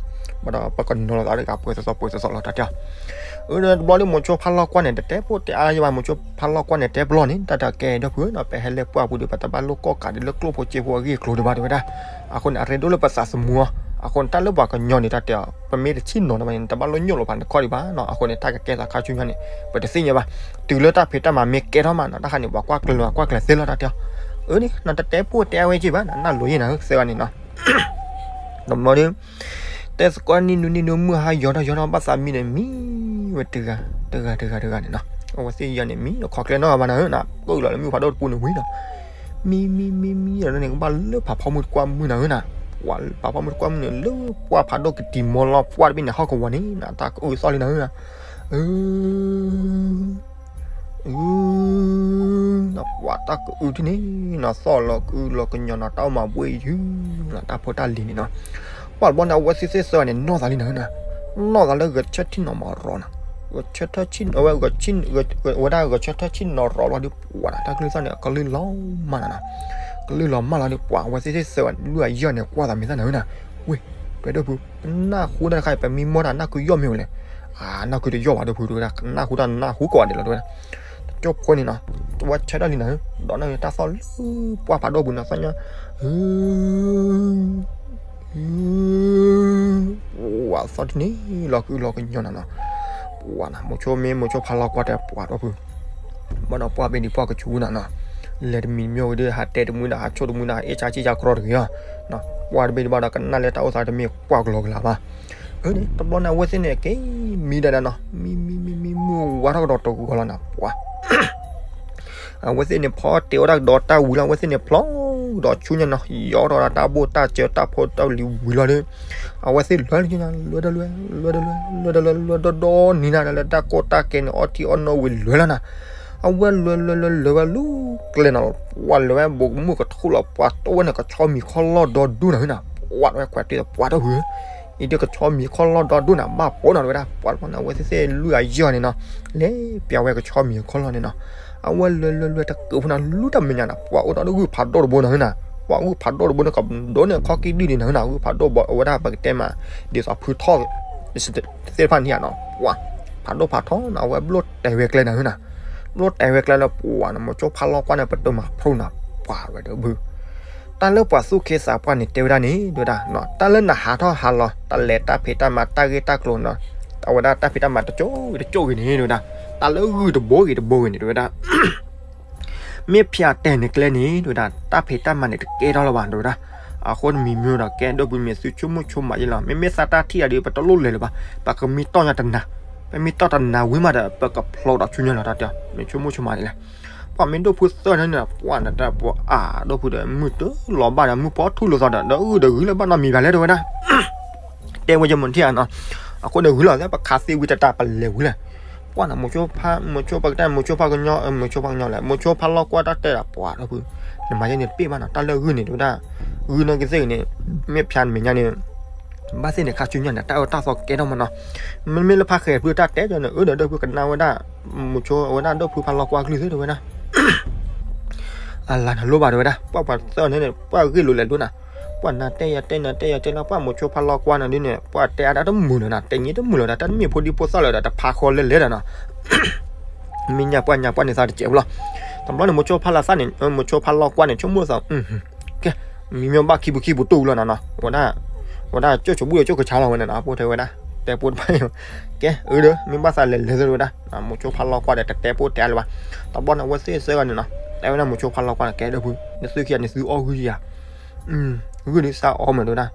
ဘၣ်ဒီးပကနီၤလီၤသးတဂၤပှဲၤသီသီပှဲၤသီသီလီၤတၢ်တဲအီၤ အၢ တဘျီဒ်မိၤဆိဖးလီၤကွၢ်န့ၣ် တတဲဖိတဲအါယဘၣ် မိၤဆိဖးလီၤကွၢ်န့ၣ် တဲပလီၢ်န့ၣ် တၢ်တကဲဒိၣ်ဖုနီၤ ပဟဲလၢပှၢ်ပူၤဒီး ပတဘၣ်လိၣ်ကီၢ်ကးဒံးလၢကျိၣ်ဖိစ့ဖိအဂ့ၢ်အကျိၤဒံးဘၣ်တဝဲဒၣ် အဃိန့ၣ် အရ့ဒိၣ်လၢပသးသမူအီၤ အဃိန့ၣ် တၢ်လၢပှၤကညီန့ၣ် တၢ်တဲအီၤ ပမ့ၢ်တဆ့ၣ်နီၤတဘၣ်န့ၣ် တဘၣ်လိၣ်ညိၣ်လီၤပှၤန့ၣ်ခီၣ်ဒံးဘၣ်နီၤ အဃိန့ၣ် တၢ်ကကဲသးခါဆူညါန့ၣ် ပတသ့ၣ်ညါဘၣ် တုၤလၢတၢ်ဖံးတၢ်မၤမ့ၢ်ကဲထီၣ်မးနီၤ တၢ်ခါန့ၣ် ပှၤကွၢ်ကျၢၤလီၤ ကွၢ်ကျၢၤသ့လီၤတၢ်တဲအီၤ အၢန့ၣ် နတတဲဖိတဲအါဝဲက့ဘၣ်နီၤ နၢ်လိၤယဲၢ်နၤ သၢဂၤန့ၣ်နီၤ တဘျီဒီး တဲသကိးနံၤနူၤနံၤနူၤ မုၢ်ဟါယီၤထီၣ်ယီၤထီၣ် ဘၣ်သးမံန့ၣ် မံဝဲတဂၤ တဂၤတဂၤတဂၤန့ၣ်နီၤ အဝဲသ့ၣ်ယဲၢ်န့ၣ် မံဒီးခီကျဲနီၢ်ဘၣ်နၤဧၢနီၤ ကိၣ်လီၤလၢမုၢ်ဖးဒိၣ်တပူၤန့ၣ်ဝံၤနီၤ မံမံမံမံဒီးန့ၣ် ကဘၣ်လၢဖးဖီမုၢ်တကွၢ်မုၢ်နၤဧၢနီၤ ပှၤဖးဖီမုၢ်တကွၢ်မုၢ်န့ၣ် လၢပှၢ်ဖးဒိၣ်ကတံၤမီလီၤ ပှၢ်တဘ့ၣ်န့ၣ် ဟီၣ်ကဝီၤန့ၣ်နီၤ တၢ်ကအုၣ်သီၣ်လံနၤဧၢနီၤ အၢ အၢ နီၤ ပှၤတၢ်ကအုထံၣ်န့ၣ်နီၤ သီၣ်လီၤကအုလီၤကညီၤနီၤ တၢ်အိၣ်မၤဘှ့ၣ်ယုၢ်နီၤ တၢ်ဖိတၢ်လံၤန့ၣ်နီၤ ပှၤတဘျီန့ၣ် အဝဲသ့ၣ်သ့ၣ်သၢဂၤန့ၣ် နီၢ်သးလံနၤဧၢနီၤ နီၢ်သးလၢဂဲၤဆၢထၢၣ်ဆ့ၣ်နီၤမၤရီၤနီၤ ဂဲၤဆၢထၢၣ်ဆ့ၣ်နီၤ အဝဲဂဲၤဆၢထၢၣ် ဝဲဒၣ်ဂဲၤဆၢထၢၣ်ဆ့ၣ်နီၤရီၤဘျီဒီး ပှၤနီၤ တၢ်ကလုၢ်သီၣ်န့ၣ်အကလုၢ်လီၤမၢ်နၤနီၤ ကလုၢ်လီၤမၢ်လီၤဒီး ပှၤအဝဲသ့ၣ်သ့ၣ်သၢဂၤန့ၣ် လွံၢ်ဂၤယဲၢ်န့ၣ် ကွၢ်သးမဲာ်သၣ်နၤဧၢနီၤ ဝ့ၢ် တွဲဒိၣ်ဖု ပနၢ်ဟူတၢ်တခါအံၤ ပမံမီၢ်တၢ်နၢ်ခုယီၢ်မ့ၢ်ဝဲလဲၣ် အနၢ်ခုတယီၢ်ဘၣ်ဒိၣ်ဖုတဝဲဒၣ် နၢ်ဟူတၢ်နၢ်ဟူကိးဂၤဒဲးလီၤတဝဲဒၣ် တကၠိဖိန့ၣ်နီၤ တဝဲဆၢထၢၣ်လံနၤဧၢ ဒီးနၢ်တၢ်သီၣ်လၢပှၢ်ဖးဒိၣ်ပူၤနီၤ သီၣ်ညါ ပှၤသီၣ်တန့ၢ်လီၤကအုလီၤကညီၤနၤနီၤ ပှၤနီၤ မိၤဆိမ့ၢ်မိၤဆိဖးလီၤကွၢ်တဲပှၤဒီးဖု ဘၣ်ဒီးပှၢ်ဘ့ၣ်ဒံးပှၢ်ကဆူးနၤနီၤ လဲၤတမံၤမ့ၢ်ဝဲဒီး ဟးတဲတမုာ်နၤ ဟးဆိၣ်တမုာ်နၤ ဟးအ့ၣ်ဆါဆံၣ်ဆါကြီတဂ့ၤလီၤ ပှၢ်တဘ့ၣ်ဒံးဘၣ်ဒီး ကနၣ်လၢတၢ်အိၣ်သးတမ့ၢ်ကွၢ်ကလီကလီဘၣ် အၢန့ၣ် တဘျီန့ၣ် အဝဲသ့ၣ်န့ၣ် က့ၤမံဒၣ်နၤနီၤ မံမံမံမံ မုၢ်ဝါထီၣ်ကဒီးတဂီၤလီၤနၤ ပှၤ အဝဲသ့ၣ်န့ၣ် ဖီတဲာ်ဝဲဒၣ်ကဒီးတၢ်ဝံၤလီၤ အဝဲသ့ၣ်န့ၣ် ဖျီကဒီးဆူညါနီၤ ယီၤထီၣ်ဝဲဒၣ်တၢ်ဘိၣ်တၢ်စၢၤတၢ်ဖိတၢ်လံၤဝံၤလီၤဒီး အဝဲသ့ၣ်လဲၤလၢညါ လဲၤတလဲၤ လဲၤတလဲၤ လဲၤတလဲၤ လဲၤဒီဒီနံၤနၤ လၢတၢ်ကီတၢ်ခဲန့ၣ် အီထံအီနိဝံၤလဲၤလီၤနၤ အဝဲလဲၤလဲၤလဲၤလဲၤဝဲလူၤကျဲနီၤ ပှၤလဲၤဝဲဘိးကမုၣ်ကထူၣ်လီၤ ပှၤတိၢ်ဝဲန့ၣ် ကဆီမံၤခီၣ်လီၢ်ဒီဒူၣ်နၤဧၢနၤ ပှၤဝဲခွဲးတ့ၢ်ပှၤတၢ်ဝံၤ အံၤဒ်ကဆီမံၤခီၣ်လီၢ်ဒီဒူၣ်နၤ ဘၣ်ပိာ်နၤတဝဲဒၣ် ပှၤတဘျီန့ၣ် အဝဲသ့ၣ်သ့ၣ်လွံၢ်ဂၤယဲၢ်န့ၣ်နီၤ လဲၤပျးဝဲကဆီမံၤခီၣ်လီၢ်န့ၣ်နီၤ အဝဲလွဲလွဲလွဲတကုးဖိနၤ လူတၢ်မဲာ်ညါနၤ ပှၤအိၣ်ဒီးဂုၢ်ဖးဒိၣ်တဘိနၤဧၢနၤ ပှၤဂုၢ်ဖးဒိၣ်တဘိန့ၣ် ကဒိးန့ၢ်ခီၣ်ကံၣ်ဒုၣ်န့ၣ်နၤဧၢနၤ ဂုၢ်ဖးဒိၣ်ဘၣ်အဝဲဒၣ်ပကတဲမး ဒ်သိးဖုထီၣ်သ့ၣ်တဖၣ်န့ၣ်ဧါနီၤ ပှၤဖးဒိၣ်ဖးထီနၤ အဝဲဘျိၣ်တဲာ်ဝဲကျဲနၤဧၢနၤ ဘျိၣ်တဲာ်ဝဲကျဲလၢပှၤနၤ မိၤဆိဖးလီၤကွၢ်န့ၣ် ပတမၤဖျိနၤ ပှၤဝဲဒီးဘု တၢ်လၢပှၤသူၣ်က့သးပှၢ်န့ၣ် တဲဝဲဒၣ်န့ၣ် ဒဝဲဒၣ် တၢ်လၢနဟးထီၣ်ဟးလီၤ တၢ်လဲၤတၢ်ဖံးတၢ်မၤတၢ်ဂ့ၢ်တၢ်ကျိၤနီၤ အဝဲဒၣ်တၢ်ဖံးတၢ်မၤတကၠိတကၠိဂ့ၤန့ၣ် ဒဝဲဒၣ် တၢ်လၢဂုၢ်တဘိဂ့ၤတဘိဂ့ၤန့ၣ် ဒဝဲဒၣ် မ့ၢ်ဖျါတဲာ်န့ၣ်ကျဲန့ၣ် ဒဝဲဒၣ် တၢ်ဖံးတၢ်မၤန့ၣ် တကဲထီၣ်လၢၤဘၣ် ဒဝဲဒၣ် အဃိတမံၤမ့ၢ်ဒီး ကဲဒိၣ်ဖုမ့ၢ်သုဆိကမိၣ်ဆိမးယဲလီၤ မ့မ့ၢ်သးတၢ်ထံၣ်အဒုး ပတလိၣ်လဲၤလၢၤဘၣ် ပကမံတီၢ်ညါတနၤ ပမံတီၢ်တနၤဝံၤမးဒီး ပကဖျိးဒီးဆူညါလီၤ တၢ်တဲ မ့ၢ်ဆိကမိၣ်ဆိမးန့ၣ်လဲၣ် ပှၤမ့ၢ်ဒိၣ်ဖုသၢန့ၣ် ပှၤနတၢ်ပှၤ အါ ဒိၣ်ဖုဒီး မုၢ်တလီၤဘၣ်ဒီး မုၢ်ဖီထူလိာ်သီဒီး ဒီးဂုၢ်ဒီးဂုၢ်လၢဘၣ်နီတမံၤဘၣ်လဲၣ် ဒဝဲဒၣ် တဲဝဲယမုၢ်ထံၣ်ဧါနီၤ အဃိန့ၣ်ဂုၢ်လီၤသ့ ပခးသ့ဝံၤတတၢ်ပလဲၤဝံၤလဲၣ် ပှၤနၤ မိၤဆိဖး မိၤဆိဖးကတၢၢ် မိၤဆိဖးကညီ မိၤဆိဖးကညီလဲၣ် မိၤဆိဖးလီၤကွၢ်တၢ်တဲဒၣ်ပှၤဒိၣ်ဖု နမၤယဲန့ၣ်တပ့ၢ်ဘၣ်နီၤ တၢ်လၢဂုၢ်န့ၣ် ဒဝဲဒၣ် ဂုၢ်နီၢ်ကသ့ၣ်ဂ့ၤန့ၣ် မ့ၢ်ဖျါနမဲာ်ညါန့ၣ် ဘၣ်သ့ၣ်န့ၣ် ခါဆူညါန့ၣ် တၢ်အၢတၢ်သီကဲထီၣ်မးနီၤ. မ့မ့ၢ်လၢဖါဃဲၤဖျုးတၢ်တဲကၠီန့ၣ် အၢဒီးဒီပုၢ်ကနၣ်ဝဲဒၣ် မိၤဆိအဝဲဒၣ်ဒီပုၢ်ဖါလီၤကွၢ်ကလုၢ်သ့ၣ်တဝဲဒၣ် အလါနၤလိၣ်ဘၣ်တဝဲဒၣ် ပှၤပှၤသၢန့ၣ် ပှၤဂ့ၢ်လိာ်လဲၤဒိၣ်နၤ, ပှၤနၤတဲယၤတဲနၤတဲယၤတဲလီၤ ပှၤမိၤဆိဖါလီၤကွၢ်နၤဒ်န့ၣ် ပှၤတဲအါဒၣ်တမုာ်လၢၤနၤ တဲညံတမုာ်လၢၤနၤ တၢ်တမ့ၢ်ဖိဒံဖိသၣ်လၢၤဒီးတဖးဃီလဲၤလဲၤဒီးနီၤ မ့ၢ်ညါပှၢ်ညါပှၢ်န့ၣ်သးတစဲးဖိလီၤ. တဘျီန့ၣ် မိၤဆိဖါလီၤသၣ်န့ၣ် မိၤဆိဖါလီၤကွၢ်န့ၣ် ဆိကမိၣ်သး ကဲ မံၤမ့ၢ်ဘၣ်ခံပူၤခံပူၤတူၢ်လီၤနၤနီၤ ဝဲဒၣ် ဝဲဒၣ်ကၠိၣ်ဆိးဘူၣ်ဒီးကၠိၣ်ကဆါလီၤဝဲန့ၣ်နီၤ အပိၢ်ထဲဝဲဒၣ် တဲပိၢ်တဖၣ်အံၤ ကဲ အၢဒီး မ့ၢ်ဘၣ်သးလဲၤလဲၤသ့ၣ်တဝဲဒၣ် မိၤဆိဖါလီၤကွၢ်ဒီးတတဲပိၢ်တဲအါလၢၤဘၣ်. တဘျီန့ၣ် အဝဲသ့ၣ်ဆၢဂၤန့ၣ်နီၤ တဲဝဲဒၣ်မိၤဆိဖါလီၤကွၢ်န့ၣ် ကဲဒီပုၢ် နသုခံဂၤန့ၣ်သုအီၣ်ဂုၢ်ယၤ ဂုၢ်ဒုးသးအီမးတဝဲဒၣ်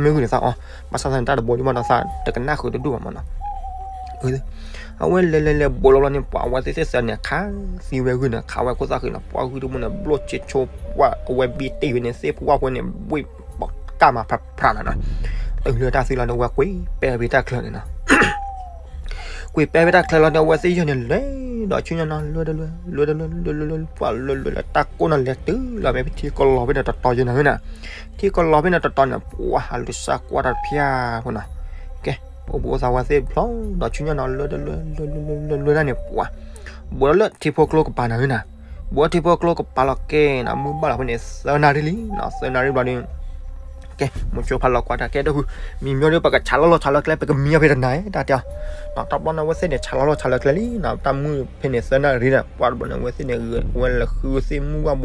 မ့ၢ်ဂုၢ်န့ၣ်သးအီ ဘၣ်ဆၣ်သးန့ၣ် တၢ်တဘိဒံးဘၣ်ဒီးသးတကနၣ်ဃုာ်တဒူၣ်ဘၣ်မးနီၤ အဝဲလဲၤလဲၤလဲၤဘိးလီၤလီၤန့ၣ် ပှၤအဝဲသ့ၣ်သ့ၣ်ဆၢန့ၣ် ခးသံဝဲဂုၢ်န့ၣ် ခးဝဲခိၣ်သၣ်ဃံန့ၣ် ပှၤဂုၢ်တမူန့ၣ် ဘျိၣ်ဆ့ဆိ ပှၤအဝဲဘံတ့ၢ်ဝဲန့ၣ် သ့ၣ်ဖှီၣ်ဖိန့ၣ် ဘှ့ၣ်ကၢ်မးဖြးဖြးနၤနီၤ တုၤလၢတၢ်သံလီၤဒီး အဝဲကွံာ်ပဲဖဲတၢ်ချၢန့ၣ်နီၤ ကွံာ်ပဲဖဲတၢ်ချၢလီၤဒီး အဝဲသ့ၣ်ယီၢ်န့ၣ်လဲၤဒီးဆူညါနီၤ လွဲတလွဲ လွဲတလွဲ လွဲတလွဲ ပှၤလွဲလွဲလၢတၢ်ကိၢ်နီၤ လဲၤတုၤလီၤမ့ၢ်ဖဲထံကလီၤဖဲန့ၣ်တတီၤယဲၢ်နၤဝဲနၤ ထံကလီၤဖဲန့ၣ်တတီၤန့ၣ် ပှၤဟးလူၤစၢ်ကွၢ်တၢ်တဖၣ်ဖိနီၤ ကဲ အိၣ်ဘူးအိၣ်သးဝဲသ့ၣ်ဖျီဒီးဆူညါနီၤ လွဲတလွဲ လွဲလွဲ လွဲလွဲဒၣ်န့ၣ် ပှၤ ဘူးဒီးလၢထံဖိကျိကပၤနၤဝဲနၤ ဘူးထံဖိကျိကပၤလီၤကဲနီၤ မုၢ်ဘၣ်လီၤဖဲန့ၣ် သၢနၣ်ရံၣ်လံနီၤ သၢနၣ်ရံၣ်ဘျီဒီး ကဲ မိၤဆိဖါလီၤကွၢ်တၢ် ကဲဒီပုၢ် မံၤမ့ၢ်ဒီး ပကဆးလီၤလီၤဆးလီၤကျဲ ပကမံအီၤဖဲတနၤဧါ တၢ်တဲအီၤ တဘျီန့ၣ် အဝဲသ့ၣ်န့ၣ် ဆးလီၤလီၤဆးလီၤကျဲလံနီၤ တၢ်မုၢ်ဖဲန့ၣ် သၢနၣ်ရံၣ်ဒီး ပှၤတဘျီန့ၣ် အဝဲသ့ၣ်န့ၣ် ဝဲလဲၤဃုသ့ၣ်မုၢ်ဘၣ်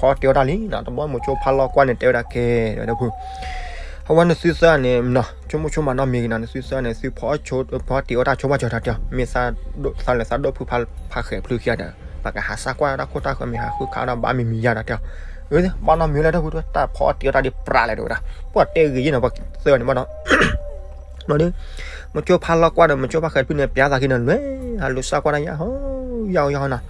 ဘိဖီတ့အီၣ်တၢ်လံနီၤ တဘျီမိၤဆိဖါလီၤကွၢ်န့ၣ် တဲဝဲဒၣ်ကဲ ဒီပုၢ် အဝဲနသုသၢန့ၣ်နီၤ ဆိကမိၣ်ဆိကမးနီတမံၤဂ့ၤနီၤ နသုသၢန့ၣ် သုဖီတ့အီၣ်တၢ်ဆိဘၣ်စၢၤတၢ်တဲအီၤ မ့ၢ်သးလဲၤသးဒိၣ်ဖုဖါဃဲၤဖျုးခံဂၤဒီး ပကဟးစၢ်ကွၢ်တၢ်ခိၣ်တၢ်ဃၢၤ မ့ၢ်ဟးဃုခးဒီးဘၣ်မံၤမံၤယါတၢ်တဲအီၤ ဘၣ်နီတမံၤလၢဒီပုၢ် တၢ်ဖီတ့အီၣ်တၢ်ဒ်ပြးလဲၣ်တဝဲဒၣ် ပှၤတဲဂ့ၤယဲၢ်နီၤ ပှၤသၢန့ၣ်ဘၣ်ဒီး ဘျီဒီး မိၤဆိဖါလီၤကွၢ်ဒီး မိၤဆိဖါဃဲၤဖျုးန့ၣ် ပျါသးခံနီၤ လွဲ ဟးလူၤစၢ်ကွၢ်တၢ်ယါဟီ ယါဟီယါဟီနီၤ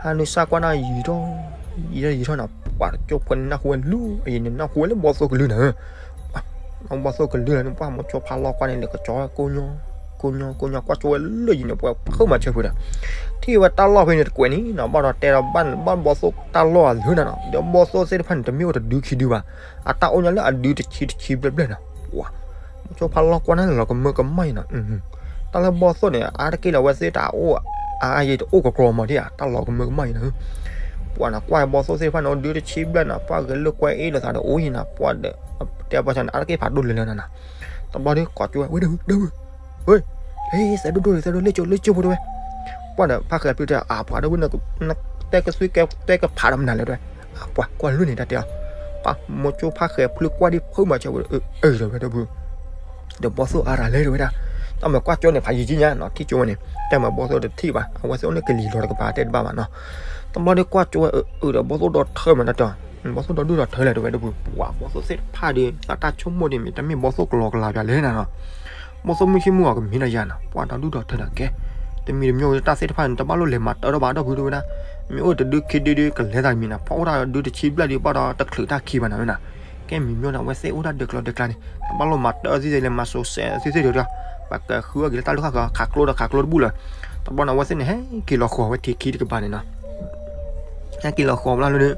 ဟးလူၤစၢ်ကွၢ်တၢ်ယံာ်ထီၣ် ယံာ်ထီၣ်ယံာ်ထီၣ်နီၤ ပှၤကၠိဖိန့ၣ်နၢ်ဟူဝဲလူၤ အယံၤန့ၣ်နၢ်ဟူဝဲလၢဘီသိၣ်ကလုၢ်နၤ ဘီသိၣ်ကလုၢ်လီၤန့ၣ် ပှၤမိၤဆိဖါလီၤကွၢ်န့ၣ် လဲၤကကၠီကိညိ ကိညိ ကိညိ ကွၢ်ကၠိဝဲလၢယံၤန့ၣ် ပှၤဖုးမၤဆၢဖုးဒီး ထံၣ်ဝဲတၢ်လီၢ်ဖဲန့ၣ်တကွဲးန့ၣ်နီၤ ဘၣ်ဒီးတဲဒီးဘၣ်ဘီသိၣ်တၢ်လီၢ်အလၢနၤနီၤ ဒီးဘီသိၣ်သ့ၣ်တဖၣ်န့ၣ် တမ့ၢ်အိၣ်တဒုခံဒုဘၣ် အတၢ်အိၣ်ညီလၢအဒုတဆံတဆံဘျဲၣ်ဘျဲၣ်နီၤ ပှၤ မိၤဆိဖါလီၤကွၢ်န့ၣ် လီၤကမၢကမၣ်အံၤနီၤ တၢ်လၢဘီသိၣ်န့ၣ် အါတက့ၢ်လီၤ အဝဲသ့ၣ်တၢ်အိၣ် အါအါယံၤတအိၣ်ကကြီမးဒ်ဧါ တၢ်လီၤကမၢကမၣ်အံၤနီၤ ပှၤနကွၢ်ဘီသိၣ်သ့ၣ်တဖၣ်န့ၣ် ဒုတဆံဘျဲၣ်နီၤ ပှၤဂဲၤလိာ်ကွဲအ့ၣ်လိာ်သးဒီးအိၣ်ယံၤနီၤ ပှၤဒီး တဲပှၤန့ၣ် အါတက့ၢ်ဖးဒိၣ်လဲၤလၢနၤနီၤ တဘျီဒီး ကွၢ်ကၠိဝဲ ဝဲဒီး ဒီး ဝဲ ဟဲ သဲဒိၣ်ဒိၣ် သဲဒိၣ် လ့ၣ်ကၠိ လ့ၣ်ကၠိဖိတဝဲ ပှၤဒီးဖါဃဲၤဖျုးတဲ အပှၤဒီးဝဲ နတဲကသွံကဲတဲကဖးဒီးမနုၤလဲၣ်တဝဲ အပှၤကွၢ်လၢန့ၣ်တၢ်တဲအီၤ ပှၤမိၤဆိဖါဃဲၤဖျုးကွၢ်ဒ်ဖုးမၤဆၢဝဲ အၢ ဒီးဝဲဒီပုၢ် ဒီးဘီသိၣ်အါရၤလဲၣ်တဝဲဒၣ် တၢ်မၤကွၢ်ကၠိန့ၣ် ဖးယံာ်ကံညါနီၤ ထံၣ်ကၠိဝဲန့ၣ် တဲမၤဘီသိၣ်တထံၣ်ဘၣ် အဝဲသ့ၣ်အိၣ်န့ၣ်ကလံၤလီၤတကပၤတဲတဘၣ်ဘၣ်နီၤ တဘျီဒီးကွၢ်ကၠိဝဲ အၢ ဒီးဘီသိၣ်ဒီထၢမးတၢ်တဲအီၤ ဘီသိၣ်ဒီဒူၣ်ဒီထၢလဲၣ်တဝဲဒီပုၢ် ပှၤဘီသိၣ်သ့ၣ်တဖၣ်ဒီး သးတၢ်ဆိကမိၣ်ဒီး မ့ၢ်တမ့ၢ်ဘီသိၣ်ကလီကလီပၠးလဲၣ်နၤနီၤ ဘီသိၣ်မုၢ်ဆ့ၣ်မုၢ်ဂီၤကမ့ၢ်ဒီးယၤနီၤ ပှၤဒီဒူၣ်ဒီထၢဒီးကဲ တမံၤတမံၤတၢ်သ့ၣ်တဖၣ်န့ၣ် တဘၣ်လိၣ်လဲၤမၤတၢ်ဒီးဘၣ်ဒီပုၢ်တဝဲဒၣ် မ့ၢ်အိၣ်တဒုခံဒုဒုကလဲၤသးတမံၤနီၤ ဖီအိၣ်တၢ်ဒုတဆံဘျဲၣ်ဒုဘၣ်ဒီးတချုးတၢ်ခံဘၣ်နၤဝဲနီၤ ကဲမံၤမ့ၢ်ဒီးအဝဲသ့ၣ်အိၣ်တၢ်ဒုးကျီဒုးကျါန့ၣ် တဘၣ်လိၣ်မၤတၢ်သ့ၣ်သ့ၣ်လဲၤမၤစိၤစဲးသ့ၣ်သ့ၣ်ဒီး ပကဃုအီၣ်က့ၤလၢတၢ်လုၢ်ခါခါခးကျိဒီးခးကျိတဘူၣ်လၢၤ တဘျီန့ၣ် အဝဲသ့ၣ်န့ၣ် ဟဲက့ၤလီၤဃီၤဝဲထံခံတကပၤန့ၣ်နီၤ ဟဲက့ၤလီၤဃီၤဝဲလီၤဒီး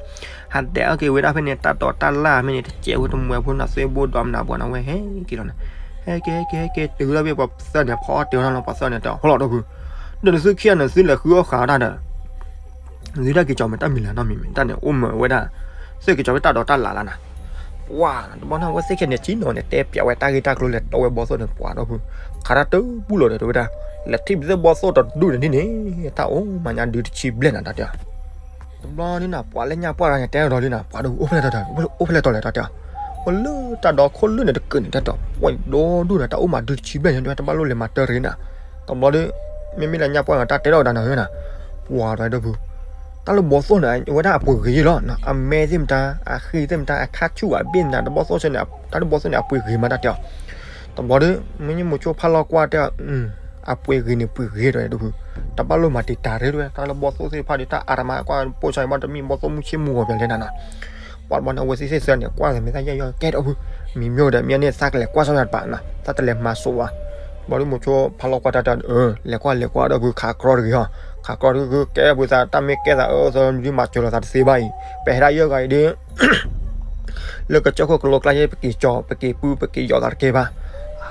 ဟးဒဲးအီၣ်က့ၤဝဲဒၣ်ဖဲန့ၣ် တၢ်တီးတၢ်လၢ်ဖဲန့ၣ် တစဲးဖိတမှဲၤဖိနီၤ သွ့ဘိဒီးမနၤဘှီန့ၣ် အဝဲဟဲက့ၤလီၤန့ၣ် ဟဲက့ၤဟဲက့ၤဟဲက့ၤတုၤလီၤဖဲပှၤသၢန့ၣ် ဖီအီၣ်တ့ၤအီၣ်တၢ်လီၤ ပှၤသၢန့ၣ် တဲအီၤဟိလီၤဒီပုၢ် ဒီးနသုခံဂၤန့ၣ် သုလဲၤဃုအီၣ်ဃာ်တၢ်ဒီး သုတၢ်က့ၤကီၤမ့ၢ်တၢ်မံၤလၢၤနီတမံၤမ့ၢ် တၢ်န့ၣ်အိၣ်မၢဝဲဒၣ် သုက့ၤကီၤဝဲတၢ်တီးတၢ်လၢ်လၢနၤ ပှၤတဘျီန့ၣ် အဝဲသ့ၣ်ခံဂၤန့ၣ် ဆ့ၣ်နီၤန့ၣ် တဲပၠးဝဲတၢ်ဂ့ၢ်တၢ်ကျိၤလဲၤတီဝဲဘီသိၣ်န့ၣ် ပှၤဒီပုၢ် ခးတၢ်တဘူၣ်လီၤဒီးတဝဲဒၣ် လဲၤထံၣ်ပသ့ၣ်ဘီသိၣ်တဒူၣ်န့ၣ်ဒ်န့ၣ် တၢ်အိၣ်မးညါဒုတဆံဘျဲၣ်နၤတၢ်တဲအီၤ တဘျီန့ၣ်နၤ ပှၤလၢညါပှၢ်ဂၤန့ၣ် တဲဒီးလံနၤ ပှၤဒီပုၢ် အိၣ်ဖဲလဲၣ်တီလဲၣ်တၢ်တဲအီၤ အိၣ်လၢတၢ်ဒီခိၣ်လၢန့ၣ်တကၢၢ်န့ၣ် တၢ်တဲအီၤ ပှၤဒီဒူၣ်နၤ တၢ်အိၣ်မးဒုတဆံဘျဲၣ်န့ၣ် တဘၣ်လိၣ်လဲၤမၤတၢ်ရ့နၤ တဘျီဒီး မ့မ့ၢ်လၢညါပှၢ်ဂၤတၢ်တဲထီၣ်ဝဲဒၣ်နၤဝဲနၤ ပှၤဒီပုၢ် တၢ်လၢဘီသိၣ်န့ၣ် အဝဲဒၣ်အပှ့ၤဂ့ၤလီၤ အမဲသ့ၣ်မတၤ အဃံသ့ၣ်မတၤ အခါဆူၣ်အဘ့ၣ်မတၤ တဘီသိၣ်ဆၢန့ၣ် တၢ်လၢဘီသိၣ်န့ၣ် အပှ့ၤဂ့ၤမးတၢ်တဲအီၤ တဘျီဒီး မ့ၢ်မိၤဆိဖါလီၤကွၢ်တဲအီၤ အပှ့ၤဂ့ၤန့ၣ်ပှ့ၤဂ့ၤဒီးပုၢ် တဘၣ်လိၣ်မၤတံာ်တာ်ရ့တဝဲ တၢ်လၢဘီသိၣ်သ့ၣ်တဖၣ်ဒီး တၢ်အါတမးကွၢ်ပိၢ်ဆါအံၤဘၣ်တမ့ၢ်ဘီသိၣ်မုၢ်ဆ့ၣ်မုၢ်ဂီၤပၠးလဲၣ်နၤ ပှၤတဘျီန့ၣ် အဝဲသ့ၣ်သ့ၣ်ဆၢန့ၣ် ကွၢ်လၢမ့ၢ်သၣ်ယဲၢ်ယီၢ်ကဲဒီပုၢ် မံၤမ့ၢ်ဒီးမ့ၢ်န့ၣ် သးကလဲၤကွၢ်စီၤယၤတပၤနၤ သးတလဲၤမၤစိးဝဲ ဘျီဒီးမိၤဆိဖါလီၤကွၢ်တၢ်တဲအီၤ လဲၤကွၢ်လဲၤကွၢ်ဒီပုၢ် ခးကြီတဂ့ၤဟီ ခးကြီတဂ့ၤ ကဲပုၢ်သးတၢ်မ့ၢ်ကဲသးအၢသီဒုးမၤစၢၤလိာ်သးတသ့ဘၣ်အံၤ ပဟဲဒၣ်ယဲၢ်ဂၤအံၤဒီး လၢကစၢၢ်ခိၣ်ကလိကျါယဲၢ် ပက့ၤကၠီ ပက့ၤပုၢ် ပက့ၤယီၤသးတကဲဘၣ်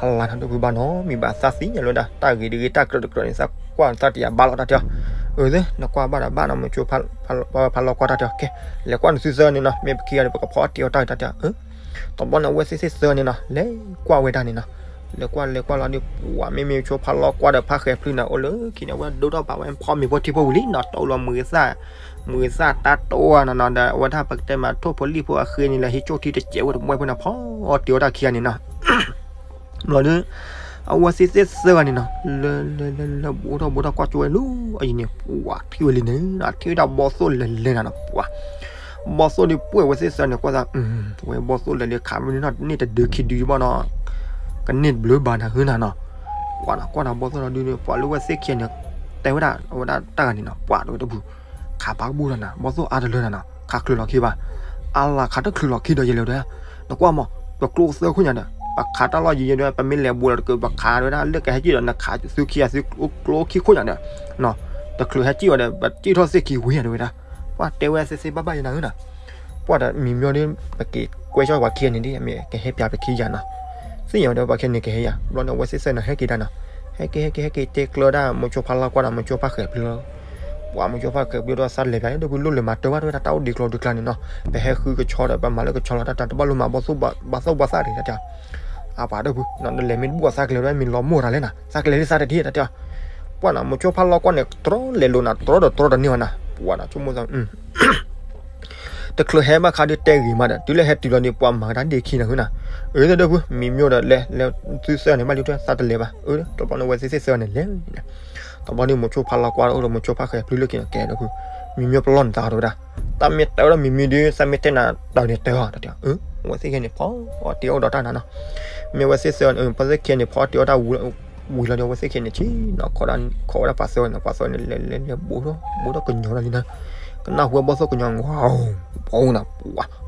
အလါနီၤ ဒိၣ်ဖုဘၣ်နီတမံၤဘၣ် သးသ့ၣ်ညါလၢဝဲဒၣ် တၢ်ဂ့ၤတဂ့ၤ တၢ်ကြၢးတကြၢးန့ၣ် သးကွၢ်သးတယၤဘၣ်လီၤတၢ်တဲအီၤ. အၢ နကွၢ်ဘၣ်ဒီးဘၣ်နီၤ မိၤဆိဖးလီၤကွၢ်တၢ်တဲအီၤ ကဲ လဲၤကွၢ်နသုသၢန့ၣ်နီၤ မ့ၢ်ပခံဂၤဒီး ပကဖီအီၣ်တ့ၢ်အီၣ်တၢ်တၢ်တဲအီၤ. အၢ တဘျီန့ၣ် အဝဲသ့ၣ်သ့ၣ်သၢန့ၣ်နီၤ လဲၤကွၢ်ဝဲဒၣ်န့ၣ်နီၤ လဲၤကွၢ်လဲၤကွၢ်လီၤဒီး ပှၤမ့မ့ၢ်မိၤဆိဖးလီၤကွၢ်ဒီးဖးဃဲၤဖျုးန့ၣ် အိၣ်လၢခံန့ၣ် အဝဲဒိၣ်ထီၣ်ပာ်ဝဲဖီမ့ၤဖိထံဖိဝံၤလံနီၤ တိၢ်လီၤမုာ်သၣ် မုာ်သၣ်တၢ်တိၢ်နီၤနီၤဒီး အဝဲဒၣ်ပကတဲမး ထိၣ်ဖိလံၣ်ဖိအဃ့န့ၣ် လဲၤဟံးကၠိၣ်ထံတစဲးဝဲတမွဲဖိန့ၣ် ဖီအီၣ်တ့ၢ်အီၣ်တၢ်ခံဂၤန့ၣ်နီၤ ဘျီဒီး အဝဲသ့ၣ်သ့ၣ်သၢဂၤန့ၣ်နီၤ လၢလၢလၢလၢ ဘူးထီၣ်ဘူးထီၣ်ကွၢ်ကၠိဝဲလၢအံၤန့ၣ် ပှၤထံၣ်ဝဲလံန့ၣ်နီၤ ထံၣ်ဝဲဒၣ်ဘီသိၣ်လဲၤလဲၤနၤနီၤ ပှၤ ဘီသိၣ်ဒီးပှဲၢ်ဝဲသ့ၣ်သၢန့ၣ် ကွၢ်သး ဝဲဘီသိၣ်လဲၤလၢခးမ့ၢ်န့ၢ်တဒုခံဒုဘၣ်နီၤ ကန့ၢ်တဘျုးဘၣ်နၤဟၢနၤနီၤ ပှၤနီၤ ကွၢ်နၤဘီသိၣ်နီၤဒုန့ၣ် ပှၤလၢဝဲသ့ၣ်ခံဂၤန့ၣ် တဲဝဲဒၣ် အဝဲဒၣ်တၢ်ဂၤန့ၣ်နီၤ ပှၤတဝဲတပူၤ ခးပာ်ကဘူၣ်လီၤနၤ ဘီသိၣ်အါတလၢနၤနီၤ ခးချုးလီၤခံဘၣ် အါလီၤခးတချုးလီၤခံဒီးယလဲၤဒီး နကွၢ်မး ပကျိသၢခိၣ်ညါဒီး ပခးတၢ်လီၢ်ယံၤယံၤဒီး ပမ့ၢ်လဲၤဘူးလီၤတက့ၢ် ပခးဝဲဒၣ်လၢကဟဲကံၣ်ဒီး နခးသုခံဂၤသုကျိခံခိၣ်ညါဒီး တချုးဟဲကံၣ်ဝဲဒီး ပကံၣ်ထီၣ်သ့ၣ်ခံဝံၤယၤတဝဲဒၣ် ပှၤတဲဝဲသ့ၣ်သ့ၣ်ဘၣ်ဘၣ်ယနၤဧၢနီၤ ပှၤဒီးမံၤမ့ၢ်ဒီး ပက့ၤကွဲးကၠီၣ်ပှၤခံဂၤန့ၣ်ဒ် မ့ၢ်ကဟဲပၠးပခံဂၤနီၤ သ့ၣ်ညါဝဲဒီးပှၤခံဂၤန့ၣ်ကဟဲယၤ ဘျီန့ၣ် အဝဲသ့ၣ်သၢန့ၣ် ဟဲက့ၤဒၣ်နီၤ ဟဲက့ၤဟဲက့ၤဟဲက့ၤတဲကျၢဒၣ် မိၤဆိဖးလီၤကွၢ်ဒီး မိၤဆိဖးဃဲၤဖျုးလီၤ ပှၤမိၤဆိဖးဃဲၤဖျုးဒီး သးလဲၤပၠးလၢဒိၣ်ဖုလိၣ်လဲၤမၤတၢ်ဘၣ်တဝဲဒၣ် တၢ်အိၣ်ဒံးကျိၤဒံးကျါန့ၣ်နီၤ ပဟဲဃုကဆီဒီး ပမၤလၢကဆီလီၤတၢ်တဘၣ်လိၣ်မၤဘီသိၣ်ဘၣ်သိၣ်ဘၣ်သၣ်တဂ့ၤတၢ်တဲ အပှၤဒိၣ်ဖု နလဲၤမ့ၢ်တဘူၣ်အသးကလဲၤဝဲ မ့ၢ်လီၤမိၢ်တၢ်လဲၣ်နၤ သးကလဲၤလၢသးတထံၣ်တၢ်တဲ ပှၤနီၤ မိၤဆိဖးလီၤကွၢ်န့ၣ် တြီလဲၤလိာ်နၤ တြီဒီးတြီတန့ၢ်ဘၣ်နၤ ပှၤနီၤ ဆိကမိၣ်သး တချုးဟဲဘၣ်ခါဒုးတဲဂ့ၤမးဒီး တုၤလၢဟဲတုၤလီၤန့ၣ် ပှၤမၤကဒါဒ့ခံနၤဟၢနၤ အၢ ဒိၣ်ဖု မံၤမ့ၢ်ဒီးလဲၤ လဲၤသုသၢန့ၣ် ဘၣ်လံတၢ်သးတလဲၤဘၣ် အၢ တဘျီန့ၣ် အဝဲသ့ၣ်သ့ၣ်သၢန့ၣ်လဲၤ တဘျီန့ၣ် မိၤဆိဖးလီၤကွၢ်ဒီး မိၤဆိဖးဃဲၤဖျုးလၢခံန့ၣ် ကဲဒိၣ်ဖု မံၤမ့ၢ်ပလီၢ်န့ၣ်သးတဝဲဒၣ် တၢ်မ့ၢ်တၢ်ဝဲဒၣ်မံၤမ့ၢ်ဒုး သးမ့ၢ်တဲနၤတၢ်န့ၣ်တၢ်အီၤတၢ်တဲ အၢ အဝဲသ့ၣ်ခံန့ၣ် ဖီအီၣ်တ့ၢ်အီၣ်ဒီးတၢ်နၤနီၤ မ့ၢ်အဝဲသ့ၣ်သၢ အၢ ပှၤသ့ၣ်ခံန့ၣ် ဖီအီၣ်တ့ၢ်အီၣ်တၢ်ဝံၤလီၤဒီး အဝဲသ့ၣ်ခံန့ၣ် ဆ့ၣ်နီၤ ခိးဝဲဒၣ်ပှၤသၢန့ၣ် ပှၤသၢန့ၣ် လဲၤလဲၤလဲၤဘူးထီၣ်ဘူးထီၣ်ကညီလီၤလံနၤ ကနၣ်ဟူဝဲဘီသိၣ်ကညီ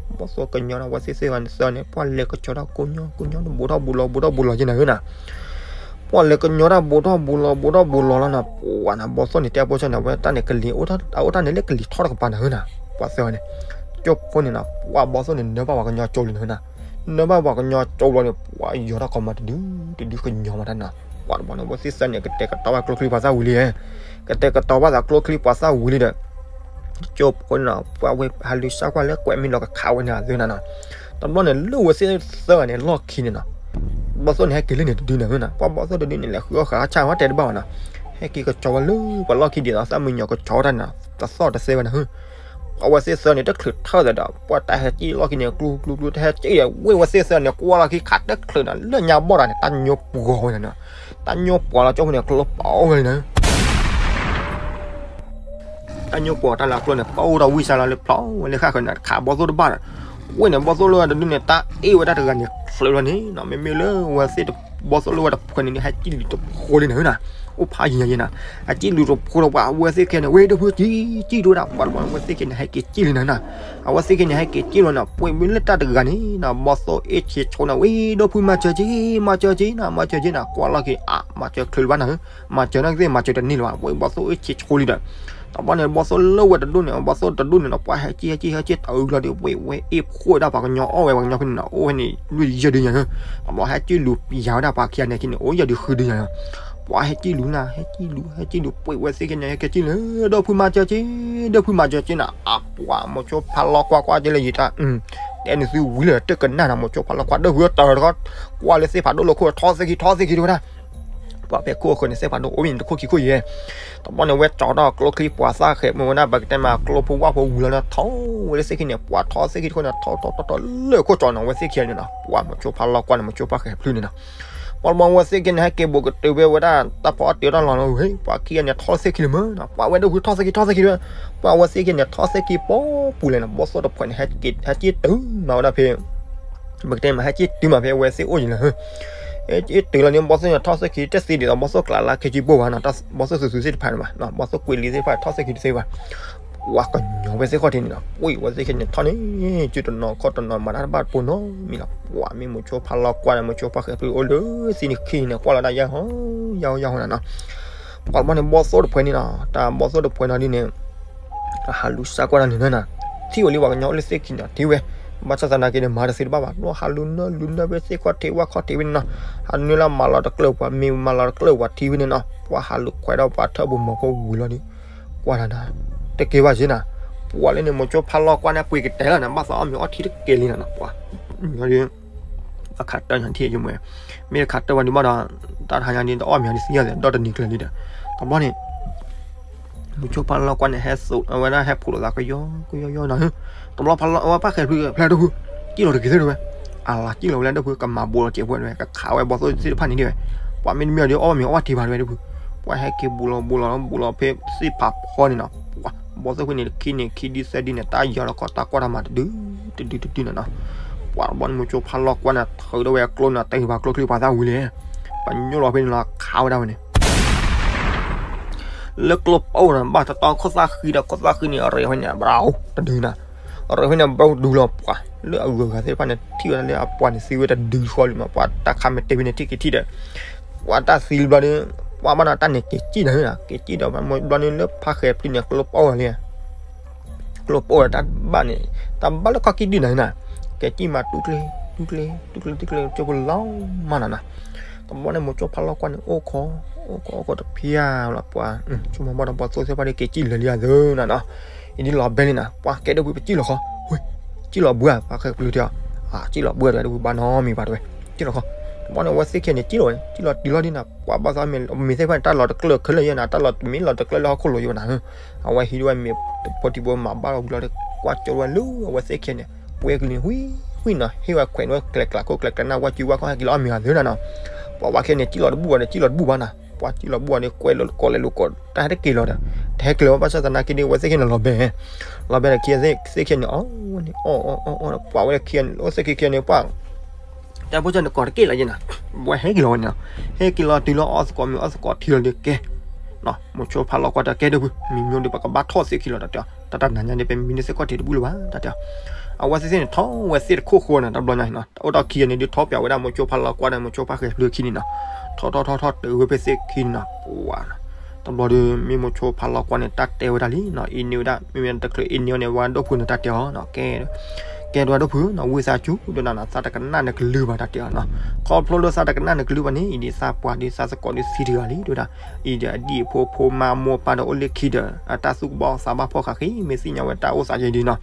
ပှၤဘီသိၣ်ကညီဒီး အဝဲသ့ၣ်သ့ၣ်ဂၤန့ၣ်သၢန့ၣ် ပှၤလဲၤကဆီတၢ်ကိးညီကိးညီ ဘူးထီၣ်ဘူးလီၤဘူးထီၣ်ဘူးလီၤက့နၤဟၢနၤ ပှၤလဲၤကညီတၢ်ဘူးထီၣ်ဘူးလီၤဘူးထီၣ်ဘူးလီၤလီၤနၤ ပှၤနၤ ဘီသိၣ်န့ၣ် တဲပိာ်ဆၢန့ၣ် အဝဲတၢ်န့ၣ်ကလံၤ အအိၣ်တၢ်န့ၣ်လၢကလံၤထီၣ်တကပၤနၤဟၢနၤ ပှၤသၢဂၤန့ၣ် ကၠိဖိန့ၣ်နီၤ ပှၤဘီသိၣ်န့ၣ် နၢဘၣ်ပှၤကညီကၠိလံနၤဟၢနၤ နၢဘၣ်ပှၤကညီကၠိလီၤန့ၣ် ပှၤယီၤတၢ်ကီမၤတဒု တဒုကညီမၤတၢ်နီၤ ပှၤတဘျီန့ၣ် အဝဲသ့ၣ်သၢန့ၣ် ကတဲာ်ကတီၤဘၣ်ကျိချံပှၤသၣ်ဝံၤလံ ကတဲာ်ကတီၤဘၣ်သးကျိချံပှၤသၣ်ဝံၤလံဒီး ကၠိဖိန့ၣ်နီၤ ပှၤဝဲဟးလူၤစၢ်ကွၢ်လၢကွဲးမ့ၢ်လီၤကခးဝဲန့ၣ်သၢနၤနီၤ တဘျီန့ၣ် လၢအဝဲသ့ၣ်သၢဂၤန့ၣ် လီၢ်ခံန့ၣ်နီၤ ဘီသိၣ်န့ၣ် ဟဲက့ၤလၢန့ၣ်တဒုန့ၣ်ဟၢနၤ ပှၤဘီသိၣ်တဒုန့ၣ် လဲၤဃုအီၣ်ဃာ်အီၣ်ဆၣ်ဝဲတဲတဘၣ်ဘၣ်နီၤ ဟဲက့ၤကဆီဝဲလၢပှၤလီၢ်ခံဒ်သိးသၣ်မုၢ်ညီၣ်ကဆီတၢ်န့ၣ်နီၤ တသီၣ်တသဲဝဲနၤဟၢ အဝဲသ့ၣ်သၢန့ၣ် တချုးထၢၣ်သးဒီး ပှၤတၢ်ဟဲကံၣ်လီၢ်ခံန့ၣ် ကျူကျူကျူ တဟဲကံၣ်ဒီး ဝ့ၢ်ဝဲသ့ၣ်သၢန့ၣ် ကွၢ်လီၢ်ခံခးတချုးနီၤ လၢညါဘီၣ်တၢ်န့ၣ် တၢ်ညိပှီၤဝဲနၤနီၤ တၢ်ညိပှီၤလီၤကၠိဖိန့ၣ် ကျိပာ်ဝဲန့ၣ် တၢ်ညိပှီၤတၢ်လၢကျိန့ၣ် ပအိၣ်ဒီးဝံၢ်စၢ်လီၤလၢဖျီဝဲလၢဃၣ်ဃၢၤန့ၣ် ခးဘီသိၣ်တဘၣ်ဒီး ဝ့ၢ်န့ၣ် ဘီသိၣ်လၢဝဲတဒုန့ၣ် တၢ်အ့ၣ်ဝဲဒၣ်တဂၤန့ၣ် ချုးလီၤန့ၣ်နီၤ မ့မ့ၢ်လၢဝဲသ့ၣ်တ ဘီသိၣ်လၢဝဲတဖုန့ၣ် ဟဲကံၣ်လူၤတဖိလံနၤဟၢနၤ အိၣ်ဖးယံၤယံၤနၤ ဟဲကံၣ်လူၤတဖိဒီး ပှၤအဝဲသ့ၣ်ခဲန့ၣ် ဝ့ၢ်ဒိၣ်ဖုကံၣ် ကံၣ်တဝဲဒၣ် ပှၤတဘျီန့ၣ် အဝဲသ့ၣ်ခဲန့ၣ် ဟဲက့ၤကံၣ်လံနၤဟၢနၤ အဝဲသ့ၣ်ခဲန့ၣ် ဟဲက့ၤကံၣ်လီၤန့ၣ် ပှ့ၤမ့ၢ်လၢတၢ်တဂၤန့ၣ်နီၤ ဘီသိၣ်အ့ၣ်ဆံးဆိန့ၣ် ဝ့ၢ်ဒိၣ်ဖုမၤစၢၤက့ၤ မၤစၢၤက့ၤနီၤ မၤစၢၤက့ၤနၤ ကွၢ်လီၢ်ခံ အါ မၤစၢၤချုးလၢၤဘၣ်နၤဟၢ မၤစၢၤနာ်က့သ့ၣ် မၤစၢၤတန့ၢ်လၢၤဘၣ် ဝ့ၢ်ဘီသိၣ်အ့ၣ်ဆံးဆိလံဒီး တဘျီန့ၣ် ဘီသိၣ်လၢဝဲတဒိၣ်န့ၣ် ဘီသိၣ်တဒိၣ်န့ၣ်နီၤ ပှၤဟဲကံၣ်ဟဲကံၣ်ဟဲကံၣ်တအုးလီၤဒီး ဝ့ၢ်ဝဲအ့ၣ်ဖှိၣ်ဝဲဒၣ်ပှၤကညီအီၣ်ဝဲပှၤကညီဖဲန့ၣ်နီၤ အိၣ်ဝဲန့ၣ် လွံၢ်ယဲၢ်ဒုညါဟၢ တဘျီဟဲကံၣ်လူၤယၤဝဲဒၣ်ပှၤခံဂၤန့ၣ်ခံန့ၣ် အိၣ်ယဲၢ်ဒုဃုဒုညါနီၤ ပှၤဟဲကံၣ်လူၤနၤ ဟဲကံၣ်လူၤ ဟဲကံၣ်လူၤ ပှ့ၤဝဲသ့ၣ်ခဲန့ၣ် ဟဲက့ၤကံၣ်လၢ ဒိၣ်ဖုမၤစၢၤက့ၤ ဒိၣ်ဖုမၤစၢၤက့ၤနၤ အပှၤမိၤဆိဖးလီၤကွၢ်ကွၢ်က့ၤလၢယံၤတၢ် တဲနသုဝံၤလၢတကနၣ်နီၤ မိၤဆိဖးလီၤကွၢ် ဒိၣ်ဖုတၢ်တခီ ကွၢ်လၢသ့ၣ်ဖးဒိၣ်လၢခိၣ် ထီၣ်သ့ၣ်ခံ ထီၣ်သ့ၣ်ခံတဝဲဒၣ် ပှၤဖဲခိၣ်အဃၢၤန့ၣ် သ့ၣ်ဖးဒိၣ်အိၣ်ဘၣ်န့ၣ် တခိၣ်ခံခိၣ်ယဲၢ် တဘျီန့ၣ် ဝဲကၠီထီၣ်ကျိချံပှၤသၣ်ဃဲးမ့ၢ်ဝဲဒၣ် ပကတဲမး ကျိဖိဝၣ်ဖိဝံၤလီၤန့ၣ် ထီၣ်ဝဲလၢသ့ၣ်ခံန့ၣ် ပှၤထီၣ်သ့ၣ်ခံတခိၣ်န့ၣ် ထီၣ်ထီၣ်ထီၣ်ထီၣ်လၢခိၣ်ကၠီန့ၣ် ဝဲသ့ၣ်ခံန့ၣ်နီၤ ပှၤမိၤဆိဖးလီၤကွၢ်န့ၣ် မိၤဆိဖးဃဲးဖျုးန့ၣ်နီၤ ပှၤတဘျီဝဲသ့ၣ်ခံန့ၣ် ဟဲက့ၤဘူးကတုၤဖဲဝဲဒၣ် တၢ်ဖီအီၣ်တ့ၢ်တၢ်လီၤလီၤ ဝဲ ပှၤခံဂၤန့ၣ် ထီၣ်သ့ၣ်ခံလၢမ့ၢ်နီၤ ပှၤဝဲဒၣ်ဖုထီၣ်သ့ၣ်ခံ ထီၣ်သ့ၣ်ခံတဝဲ ပှၤဝဲသ့ၣ်ခံန့ၣ် ထီၣ်သ့ၣ်ခံပီပူၤလဲၣ်နီၤ ဘီသိၣ်တဖုန့ၣ် ဟဲက့ၤ ဟဲက့ၤတုၤမးဝဲဒၣ်ဖဲ ပကတဲမး ဟဲက့ၤတုၤမးဖဲအဝဲသ့ၣ်အိၣ်ယံၤလၢ ဟဲက့ၤတုၤလီၤန့ၣ် ဘီသိၣ်န့ၣ် ထီၣ်သ့ၣ်ခံတသ့ဒ်သိး ဘီသိၣ်ကျးလၢခဲကံဘိၣ်ဘၣ်နီၤ ဘီသိၣ်သူသူသ့ၣ်တဖၣ်န့ၣ်ဘၣ် ဘီသိၣ်ကွံာ်လံသ့ၣ်တဖၣ် ထီၣ်သ့ၣ်ခံတသ့ဘၣ် ပှၤကညီဝဲသ့ၣ်ခီၣ်ထံးန့ၣ်နီၤ ပှ့ၤဝဲသ့ၣ်ခံန့ၣ် ထီၣ်န့ၣ် စုတနီၤခီၣ်တနီၤ မၤတၢ်တဘၣ်တပိနီတမံၤလီၤ ပှၤမ့ၢ်မိၤဆိဖးလီၤကွၢ်န့ၣ် မိၤဆိဖးဃဲးဖျုးအိၣ်လၢသ့ၣ်န့ၣ်ခံန့ၣ် ကွၢ်လီၤတၢ်ယၢ်ဟီ ယၢ်ဟီ ယၢ်ဟီနီၤနီၤ ပှၤတဘျီန့ၣ် ဘီသိၣ်တဖုန့ၣ်နီၤ တၢ်ဘီသိၣ်တဖုနီၤဒ်န့ၣ် အဟးလူၤစၢ်ကွၢ်တၢ်န့ၣ်နီၤ ထံၣ်ဝဲလံပှၤကညီအိၣ်လၢသ့ၣ်ခံနီၤ ထံၣ်ဝဲ ဘၣ်ဆၣ်သနာ်က့န့ၣ် မၤတသ့တဘၣ်ဘၣ်, ဘျီဟးလူၤနၢလူၤနၢဖဲသ့ၣ်ခီၣ်ထံးဝၣ်ခီၣ်ထံးဖဲန့ၣ်နီၤ, ဟးနုာ်လၢမၤလီၤတကျၢၢ်ပှၤ မ့ၢ်မၤလီၤတကျၢၢ်ပှၤထံဖဲန့ၣ်နီၤ, ပှၤဟးလူၤခွဲးဒီးပှၤထၢၣ်ပူၤမီၤဖိဝံၤလီၤဒီး ကွၢ်တၢ်နၤ, တကဲဘၣ်ယဲနၤ, ပှၤလၢန့ၣ် မိၤဆိဖါလီၤကွၢ်န့ၣ် ပှ့ၤကတဲလီၤနၤ, ဘၣ်သးအီၣ်မ့ၤအီထံတကဲလံနၤနီၤ, ပှၤ မ့ၢ်ဒီး အခးတၢၢ်ညါထံၣ်ယမွဲ, မ့ၢ်အခးတၢၢ်ဝဲဒုးဘၣ်ဒီး တၢ်တဟါညါဒ်တအီၣ်မ့ၤအီထံသ့ၣ်ညါဒီး ဒီတနံၤကျၢၤလံဒီး, တဘျီန့ၣ် မိၤဆိဖါလီၤကွၢ်န့ၣ် ဟဲစိာ်ဝဲဒၣ် ဟဲဖှိၣ်လိာ်သးကယီကယီယီနၤ, တဘျီဖါလီၤ အဝဲပၣ်ဃဲၤဖျုးဖျဲၣ်ဒိၣ်ဖု, ကံၣ်လီၤတဂ့ၤသ့ၣ်တဝဲ, အလၤကံၣ်လီၤဝဲလၢဒိၣ်ဖု ကမၤဘူးလီၤစဲးဖဲတဝဲ ကခးဝဲဘီသိၣ်သ့ၣ်တဖၣ်န့ၣ်ဒ်ဝဲ, ပှၤမ့တမ့ၢ်ဒီးအီၣ်မ့ၤအီဝဲထံဘၣ်တဝဲဒိၣ်ဖု, ပှၤဟဲက့ၤဘူးလီၤဘူးလီၤဘူးလီၤဖဲသ့ၣ်ဖးဖီန့ၣ်နီၤ, ပှၤဘီသိၣ်ဖဲန့ၣ် တခံန့ၣ်ခံဒုသၢဒုန့ၣ် တၢ်ယီၤလီၤခီတၢ်ကွၢ်တၢ်မၤတဒု တဒုတဒုန့ၣ်နီၤ, ပှၤတဘျီန့ၣ် မိၤဆိဖါလီၤကွၢ်န့ၣ် ထုးဒီးဝဲအကျိန့ၣ် တဲဂ့ၤပှၤကျိချံပှၤသၣ်ဝံၤလဲၣ်, ပှၤညိၣ်လီၤဖဲန့ၣ်လီၤ ခးဝဲဒၣ်ဝဲန့ၣ် လၢကျိပအိၣ်န့ၣ် ဘၣ်တတီခိၣ်သၣ်ဃံဒီးခိၣ်သၣ်ဃံန့ၣ် အရ့ဖဲန့ၣ် ဘြၣ်တဒုနၤ, အရ့ဖဲန့ၣ် ဘြၣ်ဒူလီၤပှၤ လၢအဂုၤအဂၤသ့ၣ်တဖၣ်န့ၣ် ထံၣ်ဝဲဒၣ်လၢအပှၤန့ၣ်သံဝဲတဒုဃီလံမး ပှၤတၢ်ခးမ့ၢ်တဲဖဲန့ၣ် ထံၣ်က့ၤထံၣ်ဒီး ပှၤတၢ်သံဘျီဒီး ပှၤဘၣ်နီၤတၢ်န့ၣ်က့ၤစံၣ်နၤနၤ က့ၤစံၣ်ဒီး ဘျီန့ၣ်လၢဖါဃဲၤဖျုးန့ၣ် ကျိပအိၣ်လံ ကျိပအိၣ်ဒီးတၢ်ဘၣ်န့ၣ် တၢ်ဘၣ်လၢခီၣ်ကံၣ်ဒုနၤနၤ, ကဲစံၣ်မးတူၢ်ကျ့ တူၢ်ကျ့ တူၢ်ကျ့ တူၢ်ကျ့ ကၠိဖိလီၤမးနၤနၤ, တဘျီန့ၣ် မိၤဆိဖါလီၤကွၢ်န့ၣ် အိၣ်ခိး အိၣ်ခိးအိၣ်ခိးတဖျၢၣ်လီၤ ပှၤ ဆိကမိၣ်ဘၣ်ဒီးဘီသိၣ်သ့ၣ်တဖၣ်ဒီး က့ၤစံၣ်လၢာ်လံအသၢနၤနီၤ, အံၤဒ်လီၤဘဲလံနၤ ပှၤကဲဒိၣ်ဖုပစံၣ်လီၤဃီ, စံၣ်လီၤဘှံးဧါ ပှၤဃဲၤဖျုးတဲအီၤ, အါ စံၣ်လီၤဘှံးဧါ တဝဲဒၣ်ဖုဘၣ်နီတမံၤဘၣ်တဝဲ, စံၣ်လီၤဃီ, တဘျီန့ၣ် အဝဲသ့ၣ်ခံဂၤန့ၣ် စံၣ်လီၤန့ၣ် စံၣ်လီၤတုၤလီၤဒ်နၤ ပှၤဘၣ်သးမ့ၢ် မ့ၢ်သ့ၣ်တဖၣ်န့ၣ် တၢ်လီၤတကျၢၢ်ခဲလၢာ်ယဲနၤ တၢ်လီၤမ့ၢ်လီၤတကျၢၢ်လၢဟီၣ်ခိၣ်လိၤယဲနၤ, အဝဲဟံးဒၣ်ဝဲမ့ၤဖိထံဖိမၤဘၣ်လီၤဝံၤလီၤဒီး ကွၢ်ကၠိဝဲလၢအဝဲသ့ၣ်ခံဂၤန့ၣ် ပှဲၤကလံၤဝံၤဝံၤနီၤ ဟ့ၣ်ဝဲခွဲးန့ၣ်ဝဲကျဲးကျးခိၣ်ကျဲးကျးနၢ်ဝဲကၠူဝဲခီၣ်ဟဲက့ၤလီၤအီၣ်မ့ၤဂၤသၢနၤနီၤ, ပှၤဝဲခံဂၤန့ၣ် စံၣ်လီၤတဘူၣ်ဘၣ်ဒီး စံၣ်လီၤတဘူၣ်ဘၣ်နၤ, ပှၤစံၣ်လီၤဘူၣ်ဘၣ်ဒီး ကွဲးလိာ်ကိးလဲၤလိာ်ကိး တၢ်ဟဲတက့ၤလီၤဒီး တဟဲကျဲၤဝဲဘၣ်ဆၣ်သနာ်က့ဒီး အဝဲသ့ၣ်ခံဂၤန့ၣ်လီၤဘဲ လီၤဘဲဒီးခံဂၤသ့ၣ်ခံဂၤန့ၣ် အီၣ်ဝဲန့ၣ် အီၣ်အီၣ်အီၣ်အီၣ် ပှၤဝဲခံဂၤန့ၣ် အိၣ်သ့ၣ်ခံဂၤန့ၣ် ပှၤ တၢ်ဖိစၢ်န့ၣ်ကိးတက့ၢ်လီၤယဲနၤ, ဝဲဟဲက့ၤလီၤဝဲန့ၣ်နီၤ, ဟဲက့ၤလီၤတုၤလၢအီၣ်သကိးမ့ၤအီၣ်သကိးထံလီၤဒီးကဲ, မိၤဆိဖါလီၤကွၢ်တၢ်ကဲဒိၣ်ဖု မံၤမံၤဒီးပကဘၣ်ထီၣ်သ့ၣ်ခံလီၤတၢ်တဲအီၤ, တၢ်တၢ်နၤညါန့ၣ် ပမံၤန့ၣ်သ့ၣ်ခီၣ်ထံးတဘူၣ်လၢၤဘၣ်တၢ်တဲအီၤ, အဝဲသ့ၣ်သ့ၣ်န့ၣ် ထီၣ်ဝဲသ့ၣ်တခိၣ်ဃိန့ၣ် တဘျီညါန့ၣ်နီၤ အိၣ်ဒီးခံဂၤန့ၣ်ဒုးထီၣ်ပၠးဝဲဒၣ်မိၤဆိဖါလီၤကွၢ်ဒီး မိၤဆိဖါဃဲၤဖျုးခံန့ၣ်နီၤ, ထီၣ်ထီၣ်ထီၣ်ထီၣ်တုၤဝဲဖဲသ့ၣ်ခံန့ၣ်နီၤ, ပှၤ တဘျီဒီး မ့ၢ်မိၤဆိဖါလီၤကွၢ်န့ၣ် တၢ်တဲဝဲဒၣ်လံနီၤ, အ့န့ၢ်ဝဲဒၣ် မ့မ့ၢ်တချုးအ့န့ၢ်အီၤန့ၣ် ဝဲဒိၣ်ဖုန့ၣ် တၢ်တဲအီၤနီၤ, ကဲ ကဲဒိၣ်ဒိၣ်ဖုနီၤ ဝံသးစူၤ ဒိၣ်နၤနီၤ သးတကနၣ်နကလုၢ်ဘၣ်တၢ်တဲအီၤနီၤ, ခီဖျိလၢသးတကနၣ်နကလုၢ်ဘၣ်န့ၣ် အံၤဒ်သးပှၢ်ဒ်သးသကိးဒ်သံတဂၤလံ တဲဝဲဒၣ်, အံၤဒီးအဒံၣ်အဖိဖိမါမိၢ်ပၢ်ဒီး အိၣ်လၢခံဒီး အတၢ်သူၣ်ကဘီသးဘၣ်ဖှီၣ်ဃာ်ဃံ မ့ၢ်သ့ၣ်ညါဝဲတၢ်အိၣ်သးယဲဒ်နီၤ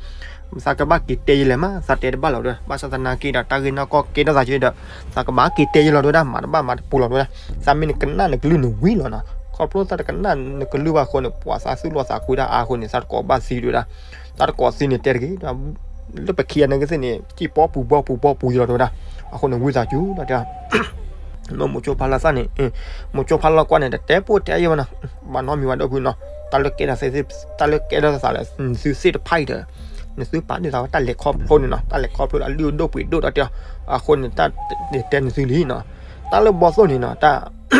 သးကဘၣ်က့ၤတဲယဲလဲၣ်မး သးတဲတဘၣ်လီၤဒီး ဘၣ်ဆၣ်သနာ်က့ဒီး တၢ်ဂ့ၢ်နီၢ်ကီၢ်ကဲထီၣ်သးက့ဒီး သးကဘၣ်က့ၤတဲယဲလီၤတဲဝဲဒၣ် မၤတဘၣ်မၤတပူၤလီၤတဲဝဲဒၣ်, သးမ့ၢ်နကနၣ်နကလုၢ်န့ၣ်ဝံၤလီၤနီၤ, ခီဖျိသးတကနၣ်နကလုၢ်ဘၣ်အဃိန့ၣ် ပှၤသးသူၣ်လီၤသးကွံတၢ်အါအဃိန့ၣ် သးတကိးဘၣ်သံတဲဝဲဒၣ်, သးတကိးသံန့ၣ်တဲတဂ့ၤ, လၢပခံဂၤန့ၣ်ကသ့ၣ်န့ၣ် စံၣ်ပီပူၤဘီပူၤဘီပူၤယဲလီၤတဲဝဲဒၣ်, အဃိန့ၣ်ဝံသးစူၤတဲဝဲဒၣ် မိၤဆိဖါလီၤသးန့ၣ် မိၤဆိဖါလီၤကွၢ်န့ၣ် တတဲပိၢ်တဲယဲဘၣ်နီၤ, ဘၣ်နီတမံၤဘၣ်ဒိၣ်ဖုနီၤ, တၢ်လၢကဲထီၣ်သး တၢ်လၢကဲထီၣ်သးလၢ နသုသ့ၣ်တဖၣ်အံၤဒီး နသုပာ်ဒ့ၣ်သးဝဲတၢ်လဲၤခီဖျိန့ၣ်နီၤ, တၢ်လဲၤခီဖျိလၢအလုၢ်အဒိၣ်ပှ့ၤဒိၣ်ဒီးတဲအီၤ, အဃိန့ၣ် တၢ်တဲနသုလံနီၤ, တၢ်လၢဘီသိၣ်န့ၣ်နီၤ, တၢ်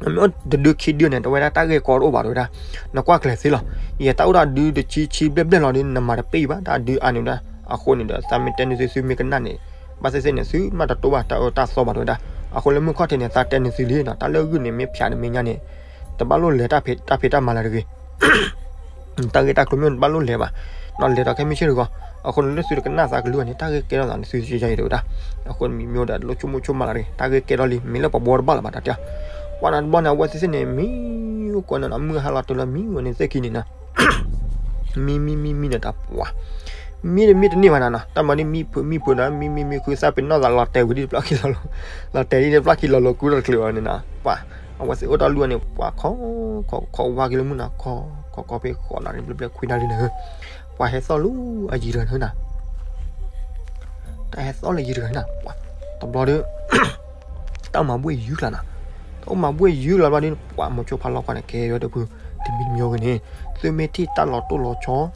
မ့ၢ်အိၣ်တဒုခံဒုန့ၣ် တဝဲဒၣ်တၢ်ဂ့ၢ်ကီတအိၣ်ဘၣ်တဲဝဲဒၣ်, နကွၢ်ကျဲၤသ့လီၤ, ယတၢ်အိၣ်ဒီးဒုတဆံဆံဘျဲၣ်ဘျဲၣ်လီၤဒီး နမၤတပ့ၢ်ဘၣ် တၢ်ဒုအါန့ၣ်ဝဲဒၣ်, အဃိန့ၣ်ဒီး သးမ့ၢ်တဲနသုသုမ့ၢ်ကနၣ်န့ၣ် ဘၣ်သ့ၣ်သ့ၣ်န့ၣ် သုမၤတတိဘၣ်တၢ်အၢတၢ်သီဘၣ်တဲဝဲဒၣ်, အဃိလၢမုၢ်ခီၣ်ထံးန့ၣ် သးတဲနသုလံနီၤ, တၢ်လၢဂုၢ်န့ၣ် မ့ၢ်ဖျးနမဲာ်ညါန့ၣ် တဘၣ်လိၣ်လဲၤတၢ်ဖံးတၢ်မၤလၢၤတဂ့ၤ တၢ်ဂ့ၢ်တၢ်ကျိၤမ့ၢ်တဘၣ်လိၣ်လဲၤဘၣ်, လဲၤဒီးခဲမုၢ်ဆ့ၣ်တဂီၤ, အဃိန့ၣ်လၢသုတကနၣ်သးကလုၢ်ဘၣ်န့ၣ် တၢ်ဂ့ၢ်ကဲထီၣ်သးန့ၣ် သုယဲယဲအံၤတဲဝဲဒၣ်, အဃိန့ၣ်မံၤမ့ၢ်အိၣ်ဒီးလိၣ်ဆိကမိၣ်ဆိကမးလၢၤတဂ့ၤ, တၢ်ဂ့ၢ်ကဲထီၣ်လံ မ့ၢ်လၢပှၤဘှီတဘၣ်လၢၤဘၣ်တၢ်တဲအီၤ, ပှၤနၤတဘျီန့ၣ် အဝဲသ့ၣ်သ့ၣ်န့ၣ် မံအိၣ်ကိးန့ၣ်နီၤ, မုၢ်ဟါလီၤတုၤလၢမံဝဲန့ၣ်သ့ၣ်ခံန့ၣ်နီၤ မံမံမံမံန့ၣ်တၢ်ပှၤ မံတမံတန့ၢ်ဘၣ်နၤနီၤ, တၢ်မၤဒ်မံဖုးမံဖုးဒီး မံမံမံဃုသၣ်ပ့ၤနီၣ်သးလီၤတဲာ်ဝံၤဒ်တဘျီခံလီၤလိၤ, လီၤတဲာ်ဒ်တဘျီခံလီၤလိၤကူတၢ်တချုးဘၣ်န့ၣ်နီၤ, ပှၤ အဝဲသ့ၣ်အိၣ်တၢ်လူၤန့ၣ် ပှၤခီ ခီ ခီဝါက့ၤလၢမုၢ်နီၤ, ခီ ခီ ခီဖဲဃိးနၣ်ရံၣ်ဘျဲၣ်ဘျဲၣ်ခွံနၣ်ရံၣ်န့ၣ်, ပှၤဟဲသီၣ်လၢအယံၤတဂၤန့ၣ်နီၤ တၢ်ဟဲသီၣ်လၢယံၤတဂၤန့ၣ်နီၤ, ပှၤ တဘျီဒီး တၢ်အိၣ်မၤဘူၣ်ယုၢ်လီၤနီၤ, တၢ်အိၣ်မၤဘူၣ်ယုၢ်လီၤဘျီဒီး ပှၤမိၤဆိဖါလီၤကွၢ်န့ၣ် ကဲဝဲဒၣ်ဖု တမံၤတမံၤအဂ့ၢ်န့ၣ် သုမ့ၢ်ထံၣ်တၢ်လီၤတိၢ်လီၤဆီ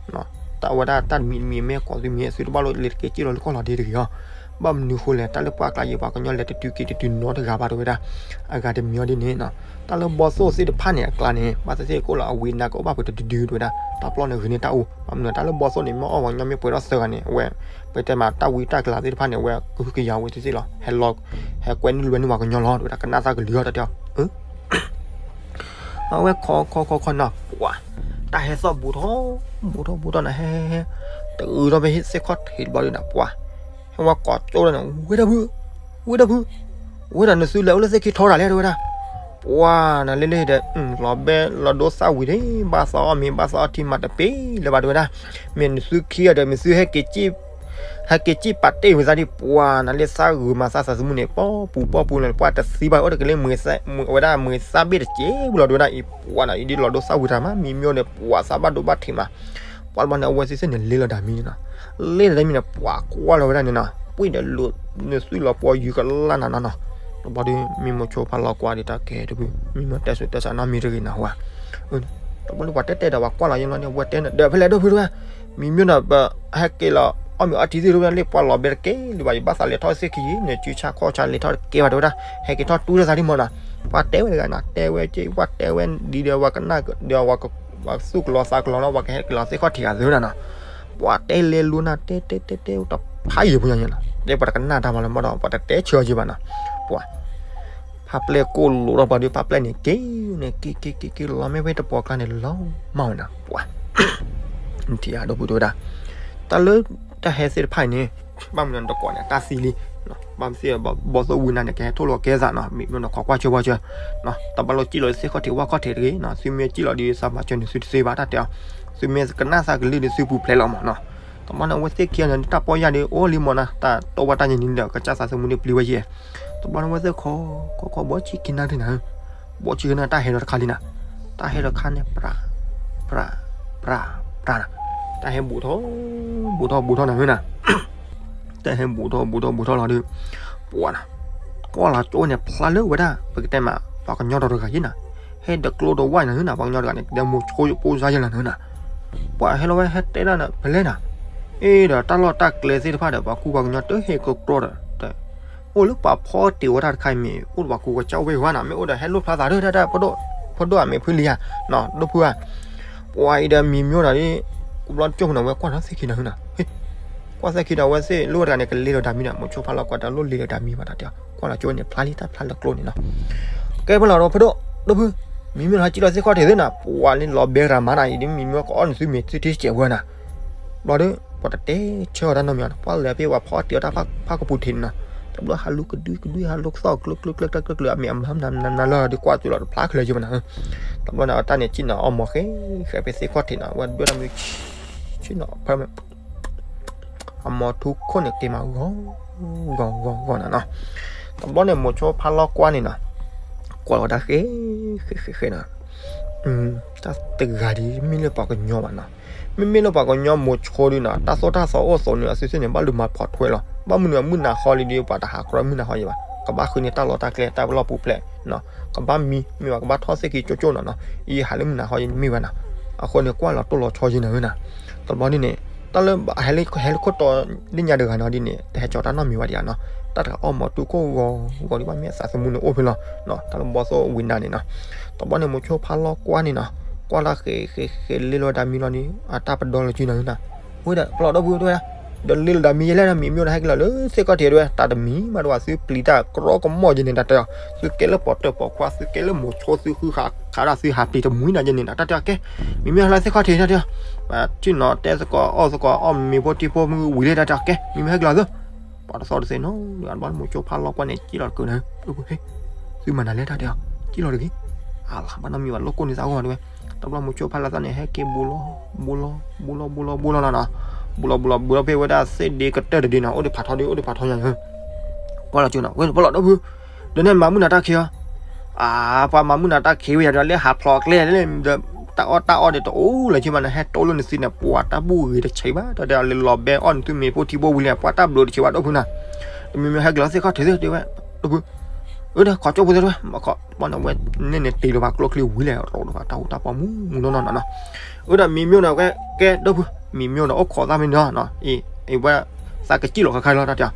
တၢ်ဝဲဒၣ်တၢ်တမံၤတမံၤမ့ၢ်ကိးသုမံၤ သုတဘၣ်လိၣ်လဲၤတက့ၤစံၣ်လီၤလၢကီၢ်လီၤဒ့တဂ့ၤအီၤ, ဘၣ်မနုၤဃိလဲၣ် တၢ်လၢပှၢ်ကျါယံၤပှၤကညီလဲၤတတုၤက့ၤတတုၤနီတဂၤဘၣ်တဲဝဲဒၣ်, အဂၤတမံၤအီၤဒ်န့ၣ်နီၤ, တၢ်လၢဘီသိၣ်သ့ၣ်တဖၣ်န့ၣ်အကျါန့ၣ် ဘၣ်သ့ၣ်သ့ၣ်ကအိၣ်လၢအဝံၤနၤကအိၣ်ဘၣ်ပှဲၤတဒုဒုတဲဝဲဒၣ်, တၢ်ပျီန့ၣ်ဂ့ၤန့ၢ်တၢ်အိၣ်, ဘၣ်မနုၤတၢ်လၢဘီသိၣ်န့ၣ် မ့ၢ်အီၣ်ပှၤကညီမ့ၢ်ပှဲၤထီၣ်သၢဂၤန့ၣ် အဝဲ ပတဲမးတၢ်ဝံတၢ်ကျါသ့ၣ်တဖၣ်န့ၣ် အဝဲကဟုကယာ်ဝဲသ့ၣ်သ့ၣ်လီၤ, ဟဲလီၤ ဟဲကွဲနုာ်လွဲနုာ်ပှၤကညီလီၤတဲဝဲဒၣ် ကနၣ်သးကလုၢ်အီၤတၢ်တဲအီၤ အဝဲခီခီခီခီနီၤ ပှၤ တၢ်ဟဲသီၣ်ဘူးထီၣ် ဘူးထီၣ်ဘူးထီၣ်နၤ ဟဲဟဲဟဲ တုၤထီၣ်ဖဲသ့ၣ်ခီၣ်ထံးတဘျီဒုးနၤ ပှၤ ဟဲဝဲကိးကၠိဒီးနၤ ဝ့ၢ်ဒီပုၢ်, ဝ့ၢ်ဒီပုၢ်, ဝ့ၢ်ဒီးနသုလဲၤအိၣ်လၢသ့ၣ်ခံထီတၢ်လဲၣ် တဲဝဲဒၣ်. ပှၤနၤ လ့လ့ဒီး လီၤဘဲလီၤဒိသၣ်ဝံၤဒၣ် ဘၣ်သးအီၣ်မ့ၤ ဘၣ်သးအီထံမၤတပ့ၤလၢၤဘၣ် တဲဝဲဒၣ်. မ့ၢ်နသုခံဂၤဒီး မ့ၢ်သုဟဲက့ၤ ဟဲက့ၤစံၣ်ပာ်တ့ၢ်ဝံၤသးဒ် ပှၤနၤ လၢသးဂုာ်မၤသးသးသမူန့ၣ် ပီၣ်ပူၤပီၣ်ပူၤန့ၣ် ပှၤတသံဘၣ် အိၣ်တက့ၤလၢ ဝဲဒၣ်မ့ၤသၣ်ဘ့ၣ်တစဲးပူၤလီၤ တဲဝဲဒၣ်. အံၤပှၤနၤ အံၤဒ်လီၤဒိသၣ်ဝံၤတၢ်မး မံၤမျိၢ်ဒီး ပှၤသးဘၣ်ဒိဘၣ်ထံးမး. ပှၤတဘျီန့ၣ် အဝဲသ့ၣ်သ့ၣ်န့ၣ် လ့လီၤတၢ်မံၤန့ၣ်နီၤ, လ့လီၤတၢ်မံၤန့ၣ် ပှၤကွၢ်လီၤဝဲဒၣ်န့ၣ်နီၤ, ပှ့ၤဒီးလိာ်နသွံၣ်လီၤပှီၢ်ယုၤကလၢ်နၤနီၤနီၤ. တဘျီဒီး မံၤမိၤဆိဖါလီၤကွၢ်ဒီး တၢ်ကဲတဘုၣ် မံၤမျိၢ်တဲစိတဲစးနီတမံၤတဂ့ၤနၤဟူဧါ. တဘျီဒီးပှၤတဲတဲဒီး ပှၤကွၢ်လီၤယဲလီၤန့ၣ် အဝဲတဲန့ၣ် ဒီးဖဲလဲၣ်ဒိၣ်ဖုတဝဲ, မံၤမျိၢ်ဒီး ပဟဲက့ၤလီၤ အီၣ်မ့ၤအီထံသ့ၣ်တဝဲ လၢပှၤလီၤဘဲတက့ၢ်လၢၤဘၣ် ယဘၣ်သးလဲၤထီၣ်သ့ၣ်ခံယံၤ နစုဆါခီၣ်ဆါလဲၤထီၣ်တက့ၢ်ဘၣ် တဲဝဲဒၣ်, ဟဲက့ၤထီၣ်တူၢ်လၢသးဒ်မီၤနီၤ. ပှၤတဲဝဲတဂၤနီၤ တဲဝဲက့ၤ ပှၤတဲဝဲဒ်ဒီး ပှၤကနၣ်ဒီး ပှၤသူၣ်ကလီၤသးကလီၤနီၤ ပှၤကဟဲက့ၤလီၤသ့ၣ်ခီၣ်ထံးဂၤသ့ဝဲဒၣ်နီၤ. ပှၤတဲလဲၤလိၤနၤ တဲတဲတဲတဲ တဖးယံၤဖိညါန့ၣ်နီၤ တဲပှၤတကနၣ်တၢ်မၤလၢၤမီၢ်ဒီး ပှၤတတဲဆၢအီၤယံၤဘၣ်နီၤ. ပှၤ ဖါပျဲၢ်ကိၢ်လိာ်ထီၣ်ပှၤဒီး ဖါပျဲၢ်န့ၣ်က့ၤန့ၣ် က့ၤက့ၤက့ၤက့ၤလီၤမ့ၢ်ဝဲတပှီၤကျါန့ၣ် လီၤမၢ်ဝဲနၤ ပှၤ နထံၣ်ဧါ ဒီပုၢ်တဝဲဒၣ်, တၢ်လၢတၢ်ဟဲသ့ၣ်တဖၣ်အံၤန့ၣ် ဘၣ်မနုၤနတကိးန့ၣ် တၢ်သံလံ, ဘၣ်မနုၤသ့ၣ်ဘီၣ်သိၣ်ဝံနၤန့ၣ် ကဟဲထိၣ်လိာ်ကဲသးနီၤ မ့ၢ်မနုၤနခိးကွၢ်ဆၢဝါဆၢ, တဘၣ်လိၣ်စံၣ်လီၤသ့ၣ်ခီၣ်ထံးဝၣ်ခီၣ်ထံးတဂ့ၤနီၤ သုမ့ၢ်စံၣ်လီၤဒီးသးမၤစၢၤန့ၣ် သုတသ့ဘၣ်တၢ်တဲအီၤ, သုမ့ၢ်ကနၣ်သးကလုၢ်ဒီးသုပူၤဖျဲးလီၤမးနီၤ. တဘျီန့ၣ် အဝဲသ့ၣ်ခံဂၤန့ၣ် တၢ်ပီၢ်ယၢ်ဒီး အိၣ်လံမးနီၤ တၢ်တိၢ်ဝဲတၢ်ညါန့ၣ်ဒီး ကစၢ်သးသမူန့ၣ်ပျံၤဝဲယဲၢ်, တဘျီန့ၣ် အဝဲသ့ၣ်ခီ ခီခီ ဘီၣ်ဆံခံနၢ်ဒုနၤ ဘီၣ်ဆံခံနၢ် တၢ်ဟဲဒီးတခါလံနၤ, တၢ်ဟဲဒီးတခါန့ၣ် ပြး ပြး ပြး ပြးနၤ, တၢ်ဟဲဘူးထီၣ် ဘူးထီၣ် ဘူးထီၣ်နၤဧၢနၤ, တၢ်ဟဲဘူးထီၣ် ဘူးထီၣ် ဘူးထီၣ်လီၤဒီး ပှၤနၤ ကွၢ်လီၤကၠိန့ၣ် ဖျါလၢဝဲဒၣ် ပကတဲမး ပှၤကညီဒီးတဂၤယဲနၤ, ဟဲဒီးကျိဒီးဝၣ်နၤဧၢနၤ ပှၤကညီတဂၤန့ၣ် ဒီးမိၤဆိယိဖိစါယဲလီၤနၤဧၢနၤ, ပှၤဟဲလီၤဝဲဟဲတဲဒၣ်နၤ ဖဲလဲၣ်နၤ, အ့ဒီးတၢ်လီၢ်တၢ်ကျဲသ့ၣ်တဖၣ်ဒီး ပှၤကူပှၤကညီတဟ့ၣ်ကကြီဒီး အိၣ်လၢပှၤဖီတ့ၢ်ဝဲတၢ်တခါအံၤမ့ၢ် အိၣ်ဒီးပှၤကူကစၢ်အိၣ်ဝဲယဲနၤ မ့ၢ်အိၣ်ဒီးဟဲလိၣ်ဖျါသးဒီးတၢ်တၢ် ဖိဒိၣ်အမ့ၢ်ဖုလံဧါ, ဒိၣ်ဖုဧါ, ပှၤအံၤဒီးမံၤမျိၣ်ဒီး ကဘျီကၠိၢ်ဖုန့ၣ် အဝဲကွၢ်ထီၣ်သ့ၣ်ခံနၤဟၢနၤ, ကွၢ်သ့ၣ်ခံဒီး အဝဲသ့ၣ်လိၣ်ဝဲတဂၤန့ၣ် ကလ့လီၤတၢ်မံၤဒီး မိၤဆိဖါလီၤကွၢ်တၢ်လိၣ်လ့လီၤတၢ်မံၤဘၣ်တၢ်တဲအီၤ ကွၢ်လီၤကၠိန့ၣ် ဖျါလံတၢ်ဖျါလၢကျိန့ၣ်နီၤ, ကဲဖဲလီၤဒီး ဖိဒိၣ် ဒိၣ်ဖု, မံၤမျိၣ်ဟဲစံၣ်လီၤသ့ၣ်ခီၣ်ထံးသ့ၣ်နၤ ပှၤလၢလီၤဘဲရၤမၤနၤအံၤဒီး မံၤမျိၣ်ကအီၣ်နသုမ့ၢ်သုထံစဲးဝဲနၤ, ဘျီဒီး ပှၤတတဲဆၢအီၤတၢ်နီတမံၤအီၤ ပှၤလဲၤဖဲပှၤဖီတ့ၢ်အီၤတၢ်ဖးကပူၤထံးန့ၣ်နီၤ, တဘျီဟးလူကဒွံကဒွံ ဟးလူကသီၣ်ကျၢကျၢကျၢကျၢကျၢကျၢ အမ့ၢ်အမၤမနုၤနၤလၢဒီးကွၢ်သုလီၤတဖျါခဲလၢာ်ယဲၢ်မနၤ, တဘျီန့ၣ် အတၢ်န့ၣ်စံၣ်နီၤ အီၣ်မီၤဃဲ ဃဲဖဲသ့ၣ်ခီၣ်ထံးနီၤ ဝဲဒွဲၣ်တၢ်မံၤ ဆ့ၣ်နီၤဖဲ အမီၤထူခိၣ်န့ၣ်က့ၤမးဂီၤ ဂီၤ ဂီၤ ဂီၤနၤနီၤ, တဘျီန့ၣ် မိၤဆိဖါလီၤကွၢ်န့ၣ်နီၤ, ကွၢ်လီၤတၢ်ဃဲ ဃဲ ဃဲ ဃဲနီၤ, တၢ်တဂၤဒ်မ့ၢ်လၢပှၤကညီဘၣ်နီၤ, မ့မ့ၢ်လၢပှၤကညီမိၤဆိဒုနီၤ တၢ်သိၣ်တၢ်သီအိၣ်သိးန့ၣ် အသုသ့ၣ်န့ၣ် ဘၣ်လူၤမၤဖီထွဲလီၤ, ဘၣ်မနုၤအမုၢ်နၤဃီလံဒီး ပှၤတဟးကြီမုၢ်နၤဃီယဲၢ်ဘၣ်, ကဘၣ်ဃုန့ၢ်တၢ်လီၢ်တၢ်ကျဲတၢ်လီၢ်ပူၤဖျဲး, ကဘၣ်မံ မ့ၢ်ဘၣ်ကဘၣ်ထီၣ်သ့ၣ်က့ၤကၠိကၠိနီၤနီၤ, ယဟးလၢမုၢ်နၤဃီယဲၢ်န့ၣ်မ့ၢ်ဝဲနီၤ, အဃိန့ၣ် ကွၢ်လီၤတိၢ်လီၤဆီယဲၢ်န့ၣ်ဝဲနီၤ, တဘျီဒ်န့ၣ် တၢ်လၢဟဲလၢခိၣ်တီလၢညါတဂၤနီၤဒ်န့ၣ် တဟဲကၠီတၢ်နီတမံၤဘၣ်ဒံးဧါနီၤ, တၢ်တဂၤအီၣ်မီၤတူၢ်ခိၣ်ဂီၤဂီၤဒံးဘၣ်မ့ၢ်အသးသမူန့ၣ်အိၣ်ဖဲလီၤ, တၢ်လၢဘီသိၣ်ဝံၤနၤန့ၣ်နီၤ, တဘျီန့ၣ် မိၤဆိဖါလီၤကွၢ်န့ၣ်နီၤ, ကွၢ်တၢ်ဃဲဃဲဃဲလ့လီၤတၢ်မံၤလီၤန့ၣ် အတၢ်ပဒီလၢကၠံနီၤနီၤ, ဝဲဒီးပလီၢ်ဒီပုၢ်တဝဲဒၣ်, ဒီးလ့လီၤတၢ်မံၤယဲၢ်လဲၣ်ဒီး မံၤမျိၣ်ဒီးဟဲက့ၤလီၤလၢသ့ၣ်ခီၣ်ထံးတဝဲ တၢ်တမံၤမးတဝဲ သုပျံၤတၢ်ကြီကမီၣ်ယဲၢ်န့ၣ် တၢ်တဲအီၤ သုကဲလၢပီၣ်တၢၣ်ပီၣ်ခွါ သုကဲလၢမိၤဆိ သုဃုဃာ်ခးတၢ်သုဟးပျံၤတမှံၤနၤယဲၢ်န့ၣ် တၢ်တဲအီၤကဲ, မံၤမျိၣ်ဟဲလီၤသ့ၣ်ခီၣ်ထံး တၢ်တဲအီၤ, ထံၣ်နီၤတဲသကိးအီၣ်သကိးအီၣ်မ့ၤဖိထံဖိမုၢ်ဝံၤလံ တၢ်တဲအီၤကဲ, မံၤမျိၣ်ဟဲက့ၤလီၤသု, ပှၤတသီတသ့နီၤ, ဒီးမိၤဆိဖါလီၤကွၢ်န့ၣ် ကံၣ်လီၤတကုာ်န့ၣ်, သုမၤနၤလဲၣ် တၢ်တဲအီၤ, ကံၣ်လီၤတဂ့ၤ, အလၤဘၣ်နီတမံၤဘၣ် လိၣ်ကိၢ်န့ၢ်သးဂီၢ်တဝဲ, တဘျီမိၤဆိဖါလီၤသးန့ၣ် ဟဲက့ၤဘူးလီၤ ဘူးလီၤ ဘူးလီၤ ဘူးလီၤ ဘူးလီၤလီၤနီၤ, ဘူးလီၤ ဘူးလီၤ ဘူးလီၤဖဲဝဲဒၣ်သ့ၣ်ဒ့ကတၢၢ်တဒ့နီၤ အိၣ်ဒံးဖးထီဒံး အိၣ်ဒံးဖးထီညါ, ကွၢ်လီၤကၠိနီၤ ဝဲပလီၢ်ဒီပုၢ်, ဒီးန့ၣ်မၤမုၢ်နၤတၢ်ခံအီၤ, အါ ပှၤမၤမုၢ်နၤတၢ်ခံဝဲယၤဒီး လၢဟးဖျိးအကျဲလၢ ဒီးတၢ်အီၣ်တၢ်အီဒီးတအိၣ်လၢၤဆ့ဘၣ်န့ၣ် ဟဲတိၢ်လၢနသံန့ၣ် ပှၤတၢ်ဘူၣ်ဂ့ၤတဆံးဘၣ် တၢ်တဲအီၤလၢလီၤဘဲအီၣ်နသုမ့ၤဖိထံဖိဝံၤလဲၣ် ပှၤတၢ်ဘျုးတဆံးဘၣ် ဒီပုၢ်နၤ, တမံၤမံၤဟဲက့ၤလီၤသ့ၣ်ခီၣ်ထံးသ့ၣ်တဲဝဲ, ဒီပုၢ်, အၢ ဒီးခိးကၠိဖိသ့ၣ်တဲဝဲ, မ့ၢ်ခိး ဘၣ်န့ၣ်ဝဲန့ၣ်န့ၣ် တ့ၢ်လၢၤဘၣ်ကျိချံဝံၤလဲၣ် ရိးဒီးဘၣ်တၢ်ဟူတၢ်ပီၢ်မူမူနီၢ်နီၢ်နီၤနီၤ, အၢ ဒီးမံၤမျိၣ်ဒီးကဲ ကဲ ဒီပုၢ်, မံၤမျိၣ်ဒီးအိၣ်ခိးသၣ်မ့ၢ်နီၤနီၤ, အံၤ အံၤဝဲ သးကစံၣ်လီၤခါခါလီၤ တၢ်တဲအီၤ,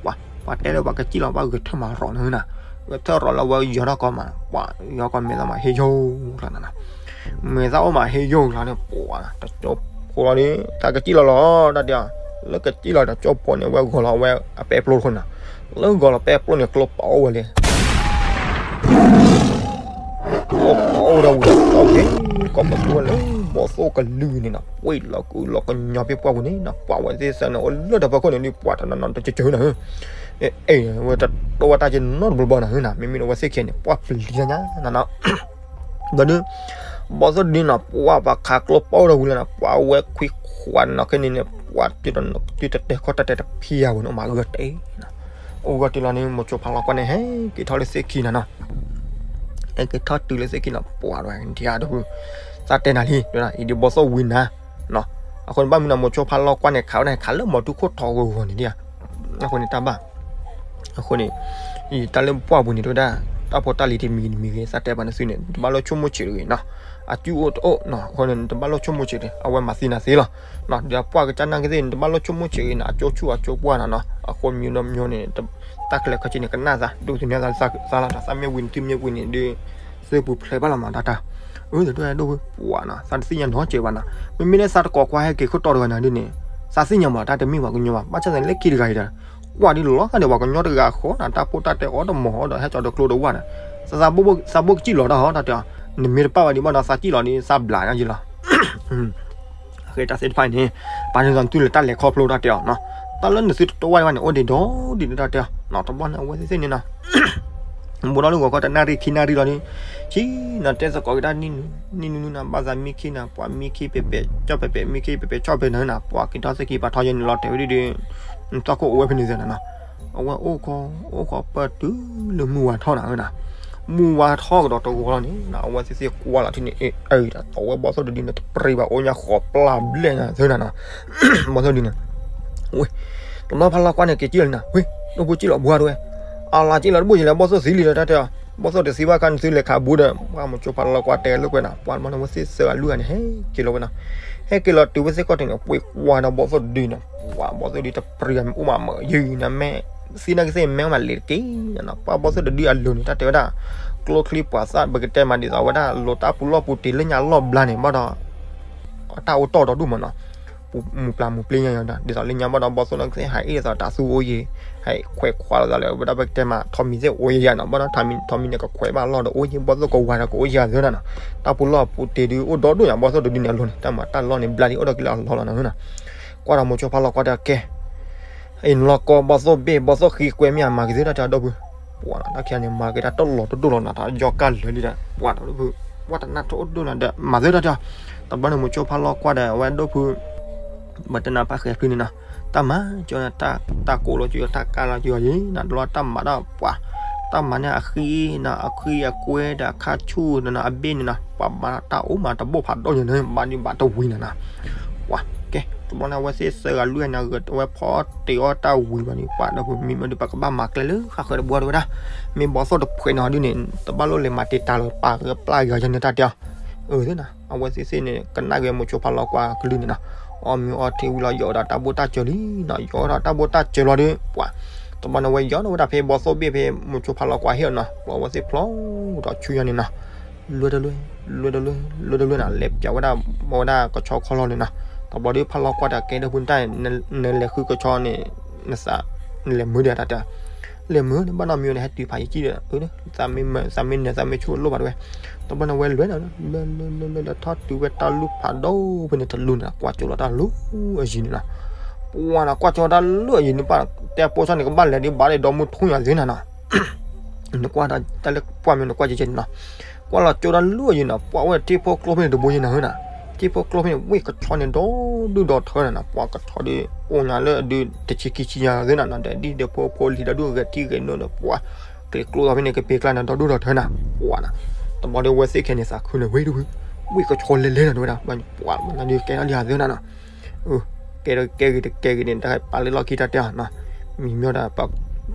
ပှၤ ပှၤတဲလၢပှၤကစံၣ်လီၤ ဘၣ်ဂဲၤထၢၣ်မၤရိးန့ၣ်နၤ, ဂဲၤထၢၣ်ရိးလၢဝဲယီၤထီၣ်ကီးမး ပှၤ ယီၤကီးမဲာ်သၣ်မးဟ့ယိၣ်လီၤနၤနီၤ, မဲာ်သၣ်အိၣ်မးဟ့ယိၣ်လီၤန့ၣ် ပှၤ တကၠိဖိလီၤန့ၣ် သးကစံၣ်လီၤလီၤ တၢ်တဲအီၤ, လၢကစံၣ်လီၤတကၠိဖိန့ၣ် ဝဲဂီၤလီၤဝဲအပဲပျိတခိၣ်နၤ, လၢဂီၤလီၤပဲပျိန့ၣ် ကျိပာ်အိၣ်ဝဲလံ အိၣ်ပာ်အိၣ်ဒီးဝံၤဒီး အိၣ်က့ၤ ကီၢ်ပသူဝဲလၢဘီၣ်သိၣ်ကလုၢ်န့ၣ်နီၤ, ပှ့ၤလီၤကုလီၤကညီဖဲပှၢ်ပူၤန့ၣ်နီၤ, ပှၤဝဲသ့ၣ်စၢၤန့ၣ် အိၣ်လၢတၢ်ဖီခိၣ်န့ၣ်ဒုး ပှၤတနီၤနီၤတကၠၢၤကၠၢၤနီၤ, အဲ ဝဲတတိၢ်ဝဲတၢ်က့နီတဘျီဘျီနီၤနီၤ, မ့မ့ၢ်ဒီးဝဲသ့ၣ်ခဲန့ၣ် ပှၤပျံၤတၢ်ညါနီၤနီၤ ဒီးဒုး ဘီၣ်သိၣ်ဒုးနီၤ ပှၤပှၤခးကျိပီၣ်ဒီးဝံၤလၢနီၤ, ပှၤဝဲခွံခွါနီၤ ခဲန့ၣ်န့ၣ် ပှၤတုၤတတဲခီတၢ်တဲတဖံးယၤဝဲန့ၣ် အိၣ်မးဂီၤတ့ၢ်နီၤ, အိၣ်ဂီၤတ့ၢ်လီၤန့ၣ် မိၤစိဖါလီၤကွၢ်န့ၣ် ဟဲက့ၤထီၣ်လၢသ့ၣ်ခံနီၤနီၤ, ဟဲက့ၤထီၣ်တုၤလၢသ့ၣ်ခံနီၤ ပှၤဒီးဒံးတပူၤ သးတဲနၤလံ အံၤဒုးဘီၣ်သိၣ်ဝံၤနၤနီၤ, အဃိန့ၣ် ဘၣ်မနုၤနီၤ မိၤစိဖါလီၤကွၢ်န့ၣ် ခးဝဲဒၣ်န့ၣ် ခးလၢမီၤတူၢ်ခိၣ်ထီၣ်ဂီၤဂီၤန့ၣ်ဒ်ဧါ, အဃိန့ၣ်တၢ်ဘၣ် အဃိန့ၣ် တၢ်လၢပှၢ်ပူၤန့ၣ် တဲဝဲဒၣ် တၢ်ဖိတၢ်လံၤတမံၤတမံၤဂ့ၤ သးတဲပှၤနသုန့ၣ် နတဘၣ်လိၣ်ဆိကမိၣ်ဆံးတဂ့ၤနီၤ, အစုအိၣ်တအိၣ်နီၤ, အဃိန့ၣ် နတဘၣ်လိၣ်ဆိကမိၣ်ဆံးတဂ့ၤ, အဝဲမၤသံနၤသ့လီၤနီၤ, ဒီးပှၢ်ကစၢ်နာ်က့သ့ၣ် နတဘၣ်လိၣ်ဆိကမိၣ်ဆံးတဂ့ၤနီၤ, အကၠိဆူၣ်အကၠိပှၢ်နီၤနီၤ, အဃိမံၤဒီးမံၤန့ၣ် တၢ်ခဲလၢာ်ခဲဆ့န့ၣ် ကနၣ်သး ဒိးသန့ၤသးလၢသးလီၤ, သးမ့ၢ်ဝံၤနသုမ့ၢ်ဝံၤန့ၣ်ဒုး သုပူၤဖျဲးဘၣ်လီၤမးတၢ်တၢ်, အၢ တဒိၣ်ဒိၣ်ပှၤနီၤ, သးတသ့ၣ်ညါနီတစဲးဘၣ်နီၤ, မ့မ့ၢ်လၢသးတကိးကွၢ်ဟဲက့ၤခိၣ်တီတဂၤန့ၣ်ဒ်န့ၣ် သးသ့ၣ်ညါမး တၢ်တမ့ၢ်ပှၤကညီဘၣ်, ဘၣ်ဆၣ်သနာ်က့လၢခံတဂၤအံၤဒီး ကွၢ်ဒ်လီၤဂာ်ဒီးပှၤကညီတဂၤဃီနီၤ, တၢ်ဖိတၢ်တဲအီၣ်တမီၤဒီး ဟဲကၠီဒီးကျိတဝၢ်ဒီး သးဘိကစံၣ်လီၤတၢ်ဟီ တၢ်တဲအီၤ, နမ့ၢ်တပာ်ဘၣ်ဒံးဘၣ်ဒီး သးစံၣ်လီၤဒ်သးဘျးညါယံလီၤ အဃိတၢ်သ့ၣ်တဖၣ်အံၤန့ၣ် ပာ်န့ၢ်သးနသုလၢတၢ်လဲၤခီဖျိတၢ်တဲအီၤနီၤ, တၢ်လၢနသုတတိၢ်ဝဲတဖၣ်န့ၣ် အိၣ်ဒံးဒီးဒ်န့ၣ်တၢ်တဲအီၤနီၤ, တဘျီန့ၣ် အဝဲသ့ၣ်သ့ၣ်န့ၣ်နီၤ ဘူးဒီးလၢဂီၤခီတနၣ်ရံၣ်ခံနၣ်ရံၣ်လီၤဒ်, ဆံနီၤ တဲသကိးက့ၤတၢ်နံၣ်နံၣ် နံၣ်နံၣ်နံၣ်နီၤ, ဘၣ်သးမံခံနီၤ, ပှၤမံခံပဲပဲ ကၠီၣ်ပဲပဲ မံခံပဲပဲ ကၠီၣ်ပဲနီၤနီၤ, ပှၤက့ၤထီၣ်သ့ၣ်ခံ ပှၤထီၣ်ယဲန့ၣ်လီၤတဲာ်ဝဲဒ်ဒီး နသီၣ်ခိၣ်အိၣ်ဝဲဖဲန့ၣ်သ့နီၤနီၤ, အဝဲအိၣ်ခီ အိၣ်ခီပၢၢ်တုၤလၢမုၢ်ဝါထီၣ်နီၤနီၤ, မုၢ်ဝါထီၣ်ကဒီးတဂီၤလီၤန့ၣ်နီၤ, အဝဲသ့ၣ်သ့ၣ်ကွၢ်လီၤထံန့ၣ် အ့ အံၤတၢ်သီၣ်ဝဲဘီၣ်သိၣ်တဒုန့ၣ် တပြံဘၣ်အိၣ်ညါဃီပျၢ်ဘျဲၣ်နီၤသ့နီၤနီၤ, ဘီၣ်သိၣ်ဒုန့ၣ် ဝ့ၢ် တဘျီဖါလီၤကွၢ်န့ၣ် က့ၤကံၣ်လီၤန့ၣ်နီၤ, ဝ့ၢ် ဒိၣ်ဖိကံၣ်လီၤဘှါတဝဲ, အလါကံၣ်လီၤတဘိယံၤလဲၣ် ဘီၣ်သိၣ်သံလံလီၤတၢ်တဲအီၤ, ဘီၣ်သိၣ်တသံဘၣ်ခါနသုလဲၤခးဘူးဒီး ပှၤမိၤစိဖါလီၤကွၢ်တဲလၢကွဲးနီၤ, ပှၤမၤန့ၣ်ဝဲသ့ၣ်သၢဂၤလွံၢ်ဂၤန့ၣ် ဟဲက့ၤလီၤဝဲနီၤ, ဟဲက့ၤလီၤတုၤဝဲသ့ၣ်ခီၣ်ထံးန့ၣ် ပှ့ၤကွၢ်ဒီးဘီၣ်သိၣ်တဒုနီၤ, ပှၤဘီၣ်သိၣ်ဒုတပြံဘၣ်မ့ၢ်အိၣ်မးမုာ်ယံၤနီၤ, မ့ၢ်သံနာ်က့သ့ၣ် မ့ၢ်အိၣ်မးလဲၤတက့ၢ်နီၤနီၤ, ပှၤဘီၣ်သိၣ်တဒုအလိၤန့ၣ် တၢ်တဲဝဲဒၣ် ကျိချံပှၤသၣ် ပကတဲမးဒ်သိးဝဲဒၣ် လိၤတၢ်ပူၤလီၢ်ပူၤတ့ၢ်လၢညါလီၢ်ဘျါန့ၣ် ဘၣ်ဒီး အတၢ်အိၣ်တီၢ်ဒီးဒူၣ်မးနီၤ, ပူၤမူၤပျၢ်မူၤပျ့ၤညါယၤဒီး ဒ်သိးလၢညါဘၣ်ဒီး ဘီၣ်သိၣ်နာ်က့သ့ၣ် ဟးအ့ၣ်ဒ်သိးတၢ်သူအီၤယံၤ, ဟဲခွဲးခွါလိာ်သးလၢဝဲဒၣ် ပကတဲမး ထီးမံၤသ့ၣ်အိၣ်ယံၤယၤနီၤ, ဘၣ်ဒီးထီးမံၤ ထီးမံၤန့ၣ် ကခွဲးဘၣ်လီၢ်ဒီးအိၣ်ယံၤ ဘီၣ်သိၣ်ကဝၤဒီးကအိၣ်ယံၤသ့နီၤနီၤ, တၢ်ပူၤလီၢ်ပူၤတ့ၢ်ဒုး အိၣ်ဒီဒူၣ်ညါ ဘီၣ်သိၣ်တဒုန့ၣ်အလိၤန့ၣ် တၢ်မၤတၢ်လီၢ်န့ၣ် ဘျါဒ်အိၣ်ဒီးကလၢအလီၢ်လီၤနီၤနီၤ, ကွၢ်ဒီးမိၤစိဖါလီၤကွၢ်တဲကဲ အံၤနလီၤကီ ဘီၣ်သိၣ်ဘ့ၣ် ဘီၣ်သိၣ်ဃံကွဲမ့ၢ်အမၤကသ့တၢ်တဲအီၤဒီပုၢ်, ပှၤနီၤ တၢ်ခံဂၤန့ၣ် မၤက့ၤတၢ်တလီၤတဒိၣ်လီၤနီၤ, တၢ်ယီၤကၢ်လၢာ်လံဒီး ပှၤဒီပုၢ် ပှၤတနၢ်ထီၣ်အိၣ်ဒိၣ်နီၤဒီး မၤသ့တၢ်တဲအီၤ, တဘျီန့ၣ် မိၤစိဖါလီၤကွၢ်ဒီး အဝဲဒီပုၢ် ပတဲနၤပၢ်ဃဲၤဖုန့ၣ်နီၤ, တၢ်မၤကၠီတၢ်ကိးလီၤကၠီ တၢ်ကါလီၤကၠီယံၤနီၤ, တဘျီတၢ်မၤတၢ်ပှၤ တၢ်မၤန့ၣ်အဃံနီၤ အဃံအကွဲဒီးအခါဆူၣ်နီၤနီၤ အဘ့ၣ်န့ၣ်နီၤ ပှၤမၤတၢ်အိၣ်မးတဘိၣ်ဖးဒိၣ်ညါန့ၣ် ဘၣ်ဒုးဘၣ်တဝံၤနီၤနီၤ ပှၤ ကဲ တဘျီန့ၣ် အဝဲသ့ၣ်သၢဂၤလွံၢ်ဂၤန့ၣ် အဝဲဖီတ့ၢ်အီၣ်တၢ်ဝံၤဘၣ်န့ၣ် ပှၤဒီပုၢ် မ့မ့ၢ်ဒီး ပကဘၣ်မၤကျဲလၢဃၣ်ဃၢၤတဘိတဝဲဒၣ်, မ့ၢ်ဘီၣ်သိၣ်တဖှဲးနီၤဒုးန့ၣ် တဘၣ်လိၣ်လဲၤမၤတ့ၢ်တၢ်လၢပာ်ဂၢၢ်ပျၢ်ဂၤယါန့ၣ်တၢ်တဲအီၤ, အၢ သ့နီၤ အဝဲသ့ၣ်သ့ၣ်န့ၣ် ကနၣ်က့ၤမိၤစိဖါလီၤကွၢ်ကလုၢ်န့ၣ်နီၤ, အီၣ်မ့ၤအီထံဝံၤလီၤ ယီၤဒီးတၢ်ဘိၣ်တၢ်စၢၤလံနီၤ, ယီၤဒီးတၢ်ဘိၣ်တၢ်စၢၤလီၤဒီး ပှၤ တဘျီန့ၣ် အဝဲယီၤဒီးဝဲဒၣ်ဖဲဘီၣ်သိၣ်ဘ့ၣ်ဖဲမိၤစိဖါလီၤကွၢ်ဟ့ၣ်အီၤနီၤ, ပှၤဝဲသ့ၣ်ဖျီဒီးဆူညါန့ၣ်နီၤ လွဲတလွဲ လွဲတလွဲ လွဲတလွဲနီၤ လဲၤပျးဝဲဒၣ် မ့ၢ်ဝဲဒၣ်ကဆီခီလီၤန့ၣ်နီၤ, တဘျီဒီးဖါလီၤကွၢ်တၢ်ကဲဒီပုၢ်တၢ် နလဲၤဃုကဆီန့ၣ် နသး နလဲၤမုာ်ဒီးတၢ်တဲ, လဲၤမုာ်န့ၣ် ဘၣ်နီတမံၤန့ၣ် ဟဲတုၤဖးယံၤကံၣ်ဒီး သးမ့ၢ်နၢၤ သးမ့ၢ်ဆူၣ်လိၣ်ဘၣ်တဝဲ, တဘျီန့ၣ် ဝဲလွဲနီၤ လွဲလွဲလွဲလွဲ ထီၣ်တုၤဝဲတၢ်လူၢ်ဖးဒိၣ်ဖဲန့ၣ်တလူၢ်န့ၣ် ကွၢ်ကၠိလီၤတၢ်လူၢ်အယံၤန့ၣ်နီၤ, ပှၤနီၤ ကွၢ်ကၠိတၢ်လူၢ်အယံၤန့ၣ် ပှၤတဲပိာ်ဆီန့ၣ် ကဘၣ်လဲၤဒ်ဘၣ်ဒီးဒီမုၢ်ထူၣ်ညါသ့နီၤနီၤ နကွၢ်တၢ်လၢပှၢ်မ့ၢ်နကွၢ်ကဲကဲန့ၣ်နီၤ, ကွၢ်လီၤကၠိတၢ်လူၢ်အယံၤနီၤ ပှၤဝဲထံဖိကျိဖဲန့ၣ်တဘိယဲနီၤနီၤ, ထံဖိကျိဖဲန့ၣ် ဝ့ၢ်ကဆီန့ၣ် ဒီဒူၣ်ဒီထၢနီၤနီၤ ပှၤကဆီဒီး အိၣ်ညါလၢအဒုးတဆံခံဆံညါသ့နီၤနီၤ ဒီးဒ်ဒီးဖိဖိလံၤဒီးဒုးဂဲၤထံဂဲၤနိဒီး ပှၤကျ့ၤကျိဖဲန့ၣ် ကပ့ၤကျါန့ၣ် ဒီဒူၣ်ဒီထၢနီၤ ပှၤနီၤ, တဘျီဒီးဝဲသ့ၣ်ခဲန့ၣ် သးခုန့ၣ် ဝ့ၢ်တဝံၤ ဝ့ၢ်ကဆီလဲၤလဲၤနီၤ တဝဲဒၣ် ပှၤနီၤဒီးကဲထီၣ်လံဧါသ့နီၤနီၤ ကဲထီၣ်ကဲဂ့ၤတကဲဂ့ၤန့ၣ် တၢ်ပာ်လၢလီၢ်ခံတၢ်တဲအီၤနီၤ, မံၤမ့ၢ်ဒီး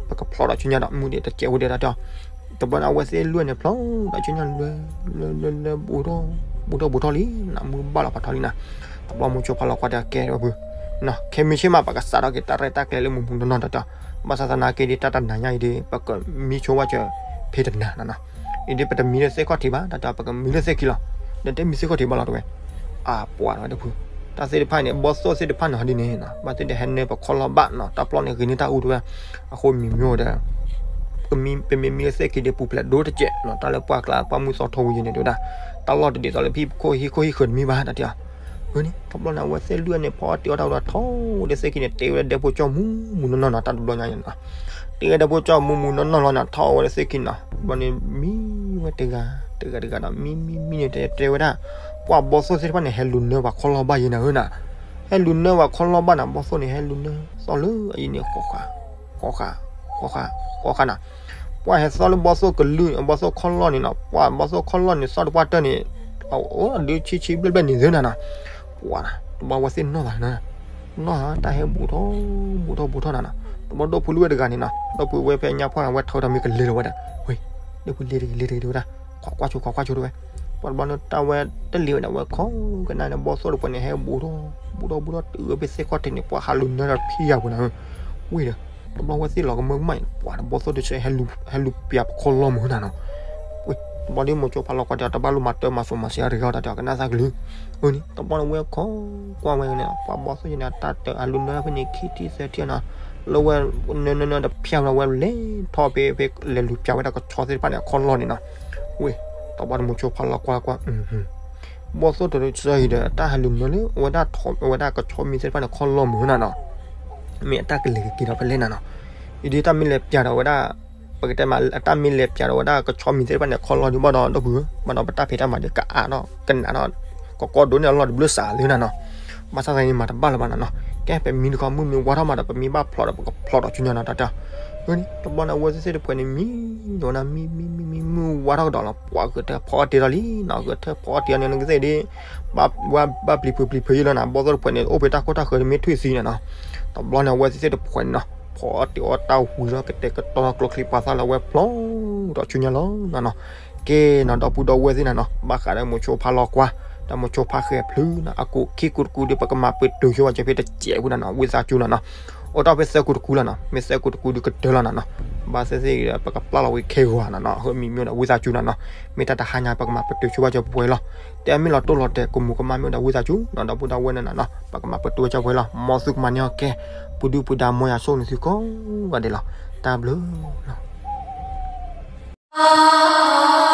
ပကဖျီဒီးဆူညါဒီး မုၢ်ဒံးတကဲးဝဲဒၣ်တၢ်တဲအီၤ, တဘျီန့ၣ် အဝဲသ့ၣ်လွဲၢ်န့ၣ်ဖျီဒီးဆူညါလွဲၢ် လွဲၢ်လွဲၢ်လွဲၢ် ဘူးထီၣ်ဘူးထီၣ်လံနီၤ မုၢ်ဘၣ်လီၤဖးထီလံနီၤ, တဘျီမိၤစိဖါလီၤကွၢ်တၢ်ကဲဒီပုၢ် ခဲမံဆ့ၣ်မး ပကစးထီၣ်က့ၤတၢ်ရဲၣ်တၢ်ကျဲၤလၢမုၢ်မုၢ်နီၢ်နီၢ်တၢ်တဲအီၤ, ဘၣ်ဆၣ်သနာ်က့ဒီး တၢ်တနၤညါအံၤဒီး ပကမံဆိဝဲစၢၤဖဲတနၤနီၤနီၤ, အံၤဒီး ပတမံလၢသ့ၣ်ခီၣ်ထံးဘၣ် တၢ်တဲအီၤ ပကမံလၢသ့ၣ်ခံလီၤ, ဒီးတမံသ့ၣ်ခီၣ်ထံးဘၣ်လီၤတဝဲ အပှၤတဝဲဒီပုၢ်, တၢ်သ့ၣ်တဖၣ်န့ၣ် ဘီၣ်သိၣ်သ့ၣ်တဖၣ်န့ၣ်ဟီဒ်န့ၣ်နီၤ ဘၣ်သ့ၣ်ဒီးဟဲနၢပခီၣ်လီၤဘၣ်နီၤ တၢ်ပျီန့ၣ်ဂ့ၤန့ၢ်တၢ်အူတဝဲ, အဃိမံၤမ့ၢ်ဒီး ပ ပမ့ၢ်မံလၢသ့ၣ်ခံဒီးပူၤဖျဲးဒိၣ်တစဲးနီၤ, တၢ်လၢပှၢ်ကျါပှၢ်မုၢ်သီထီဝံၤယဲန့ၣ် တဲဝဲဒၣ်, တၢ်လီၢ်တဒ်သိးလၢဖဲပခိၣ်ဟံၣ်ခိၣ်ဟံၣ်ဃၢၤတမံၤဘၣ် တၢ်တဲအီၤ. ဝဲန့ၣ် တဘျီန့ၣ် အဝဲသ့ၣ်လွံၢ်ဂၤန့ၣ် ဖီအီၣ်တ့ၤအီၣ်တၢ်ဝဲဒီးထီၣ်ဝဲဒီးသ့ၣ်ခံန့ၣ် တ့ဝဲဒၣ်ဒဲဖိကၠီၣ်မူးမူးနီၢ်နီၢ်နီၤ, တၢ်တဘျီညါန့ၣ်နီၤ, တ့ဝဲဒၣ်ဒဲဖိကၠီၣ်မူးမူးနီၢ်နီၢ်လီၤန့ၣ် ထီၣ်ဝဲဒီးသ့ၣ်ခံနီၤ, တဘျီန့ၣ်မံဝဲတဂၤ တဂၤတဂၤဒီး မံမံမံန့ၣ် တဲတဲဝဲဒၣ်, ပှၤဘီသိၣ်သ့ၣ်တဖၣ်န့ၣ် ဟဲလူၤနၢပှၤခီၣ်လီၢ်ဘၣ်ယဲနၤဧၢနၤ, ဟဲလူၤနၢပှၤခီၣ်လီၢ်ဘၣ်နၤ, ဘီသိၣ်န့ၣ် ဟဲလူၤနၢသီၣ်လၢအအံၤန့ၣ် ဃီဃာ ဃီဃာ ဃီဃာ ဃီဃာနီၤ, ပှၤဟဲသီၣ်လၢဘီသိၣ်ကလုၢ် ဘီသိၣ်ခီၣ်လီၢ်န့ၣ်နီၤ, ပှၤဘီသိၣ်ခီၣ်လီၢ်န့ၣ် သီၣ်တပှၢ်တၢၢ်န့ၣ် အအိၣ်ဒုးဆံးဆံးဘျဲၣ်ဘျဲၣ်န့ၣ်သ့နၤနီၤ, ပှၤနီၤ တဘျီဝဲသ့ၣ်နီၢ်သးနၤ နီၢ်ဧၢ တၢ်ဟဲဘူးထီၣ် ဘူးထီၣ်ဘူးထီၣ်နၤနီၤ, တဘျီဒီပုၢ်လွံၢ်ဝဲတဂၤန့ၣ်နီၤ, ဒီပုၢ်ဝဲဖဲညါဖီၣ်ဝဲထီၣ်တၢ်မ့ၢ်ကလဲၤလီၤဝဲဒၣ်, ဝဲ, ဒီပုၢ်လဲၤတဂ့ၤ လဲၤတဂ့ၤ တဲဝဲဒၣ်, ခိးကွၢ်ဆိ ခိးကွၢ်ဆိ တဲဝဲ, ပှၤတဘျီန့ၣ် တၢ်ဝဲတလဲၤဝဲဒၣ် ဝဲခိးကနၣ်န့ၣ် ဘီသိၣ်တပှဲၤန့ၣ် ဟဲဘူးထီၣ် ဘူးထီၣ်ဘူးထီၣ် တုၤဝဲဖဲသ့ၣ်ခီၣ်ထံးန့ၣ် ပှၤဟးလူၤနၢဒီးဖံးယၤပူၤနၤဧၢ, ဝဲဒီး တဘျီဝဲသ့ၣ်လီၤကမၢကမၣ်အံၤ ပှၤတဘီသိၣ်တဆၢ ဟဲလူၤပျးပခီၣ်လီၢ်မုၢ်နၤနီၤ, ဝဲ, တဘျီဒီးမိၤဆိဖါလီၤကွၢ်တဲအီၤ တဘၣ်လိၣ်မၤတၢ်မၤစိၤမၤစံးအါတဂ့ၤ တၢ်တဲအီၤ ကနၣ်သးကလုၢ်, ဝဲန့ၣ် တဘျီန့ၣ် ဝဲခိးကွၢ်ဝဲန့ၣ် ပှၤဘီသိၣ်ယဲန့ၣ် တၢ်တၢ်အလူၤနၢဖဲန့ၣ် ခံထံၣ်သၢထံၣ်နီၤ, လၢဝဲ နၢနၢနၢတဖျၢၣ်လီၤ ဝဲလဲၤထီၣ်ဖဲ ဖဲလဲၤလူၤပျးဝဲဒၣ်ကဆီသ့ၣ်တဖၣ်န့ၣ် အခီၣ်လီၢ်န့ၣ်နီၤ, ဝဲ, တဘျီဒီးမိၤဆိဖါလီၤကွၢ်ကွၢ် ဘီသိၣ်တဆၢအံၤဒီး တၢ်ဟဲလူၤနၢလၢ အဝဲဒၣ်ထီၣ် အဝဲဒၣ်ကဆီမံၤသ့ၣ်တဖၣ်န့ၣ် ခီၣ်လီၢ်မုၢ်နၤနီၤ, မ့ၢ်အတၢ်ကလဲၤကက့ၤဒီးဖဲလဲၣ်နၤနီၤ, အံၤဒ်တၢ်မ့ၢ်လဲၤပျးဒီးဝဲဒၣ် ပကတဲမး အတၢ်မ့ၢ်လဲၤပျးဒီးဝဲဒၣ်ကဆီမံၤသ့ၣ်တဖၣ်န့ၣ် ခီၣ်လီၢ်ဒုးဘၣ်ဒီး ဒီပုၢ်ဧၢ ဘၣ်ဒီးပတၢ်ဖံးတၢ်မၤဒီး ကအါထီၣ်ကနးထီၣ် ကကီဒိၣ်န့ၢ်အလီၢ်တဘျုးစးလၢနၤနီၤ, ဘၣ်ဆၣ်သနာ်က့မၤတဘၣ်လၢၤဘၣ်နၤနီၤ, ကဲ ပမံတခီ မုၢ်မ့ၢ်ဝါထီၣ်မးဒီး ပမ့ၢ်ဘၣ်ဖျိးဒီး ပကဖျိးဒီးဆူညါနီၤ တၢ်တဲအီၤ, ဝဲန့ၣ် တဘျီန့ၣ် အဝဲသ့ၣ်သ့ၣ်တဖှဲးန့ၣ် မံနီၤ မံမံမံမံ မုၢ်ဝါထီၣ်ကဒီးလီၤ ပှၤဂဲၤထၢၣ်ဖီအီၣ်တ့ၤထီၣ်လံနီၤ, ဂဲၤထၢၣ်ဖီအီၣ်တ့ၤထီၣ်န့ၣ် နကသ့ၣ်ဒ် ဘၣ် ဘၣ်ပျံၤဖုးပျံၤဖုးယံာ်လီၤနၤ, ဘီသိၣ်တဖှဲးန့ၣ် အိၣ်ဖဲတၢ်ခိၣ်တၢ်ဃၢၤန့ၣ် မ့ၢ်ထွံၣ်သံနၤနီၤ, တဘျီန့ၣ် အဝဲသ့ၣ်သ့ၣ်တဖှဲးန့ၣ်နီၤ ဖီအီၣ်တ့ၤအီၣ်တၢ်ဝံၤလီၤ ကတဲာ်ကတီၤ ကျိချံမျိာ်သၣ်လၢအဝဲဖျိးဒီးဆူညါလီၤနၤနီၤ, ကဲနီၤ ဒီပုၢ်ဒီဝဲၢ်သ့ၣ်နၤနီၤ, ဘၣ်ဃးဒီးမိၤဆိဖါလီၤကွၢ် ဒီးမိၤဆိဖါဃဲၤဖျုးနီၤ အကူာ်ခံကူတကူဒီး ပကမၤပတုာ်ဆိဘၣ်စၢၤဖဲတစဲးပူၤနၤနီၤ ဝံသးစူၤနၤနီၤ, အိၣ်တ့ၢ်ဖဲသၢကူတကူလီၤနီၤ, မ့ၢ်သၢကူတကူဒီးကတၢၢ်လီၤနၤနီၤ, ဘၣ်သ့ၣ်သ့ၣ်ဒီး ပကပျၢ်လီၤဝံၤခဲဂီၤနၤနီၤ, ဟၢမံၤမ့ၢ်ဒီးဝံသးစူၤနၤနီၤ, မ့ၢ်တၢ်တဟါညါပကမၤပတုာ်ဆိဘၣ်စၢၤပှဲၤလီၤ, တဲမ့ၢ်လီၤတိၢ်လီၤတဲာ် ကမူးကမၣ်မ့ၢ်ဒီးဝံသးစူၤနီၤ, ဒီပုၢ်ဒီဝဲၢ်နၤနီၤ, ပကမၤပတုာ်ဝဲစၢၤပှဲၤလီၤ, မ်သုကမၤန့ၢ်အီၤကဲ, ပူၤဒုပူၤဒါ မ်ယွၤဆိၣ်ဂ့ၤသုကိးဂၤဒဲးလီၤ, တၢ်ဘျုးလီၤ.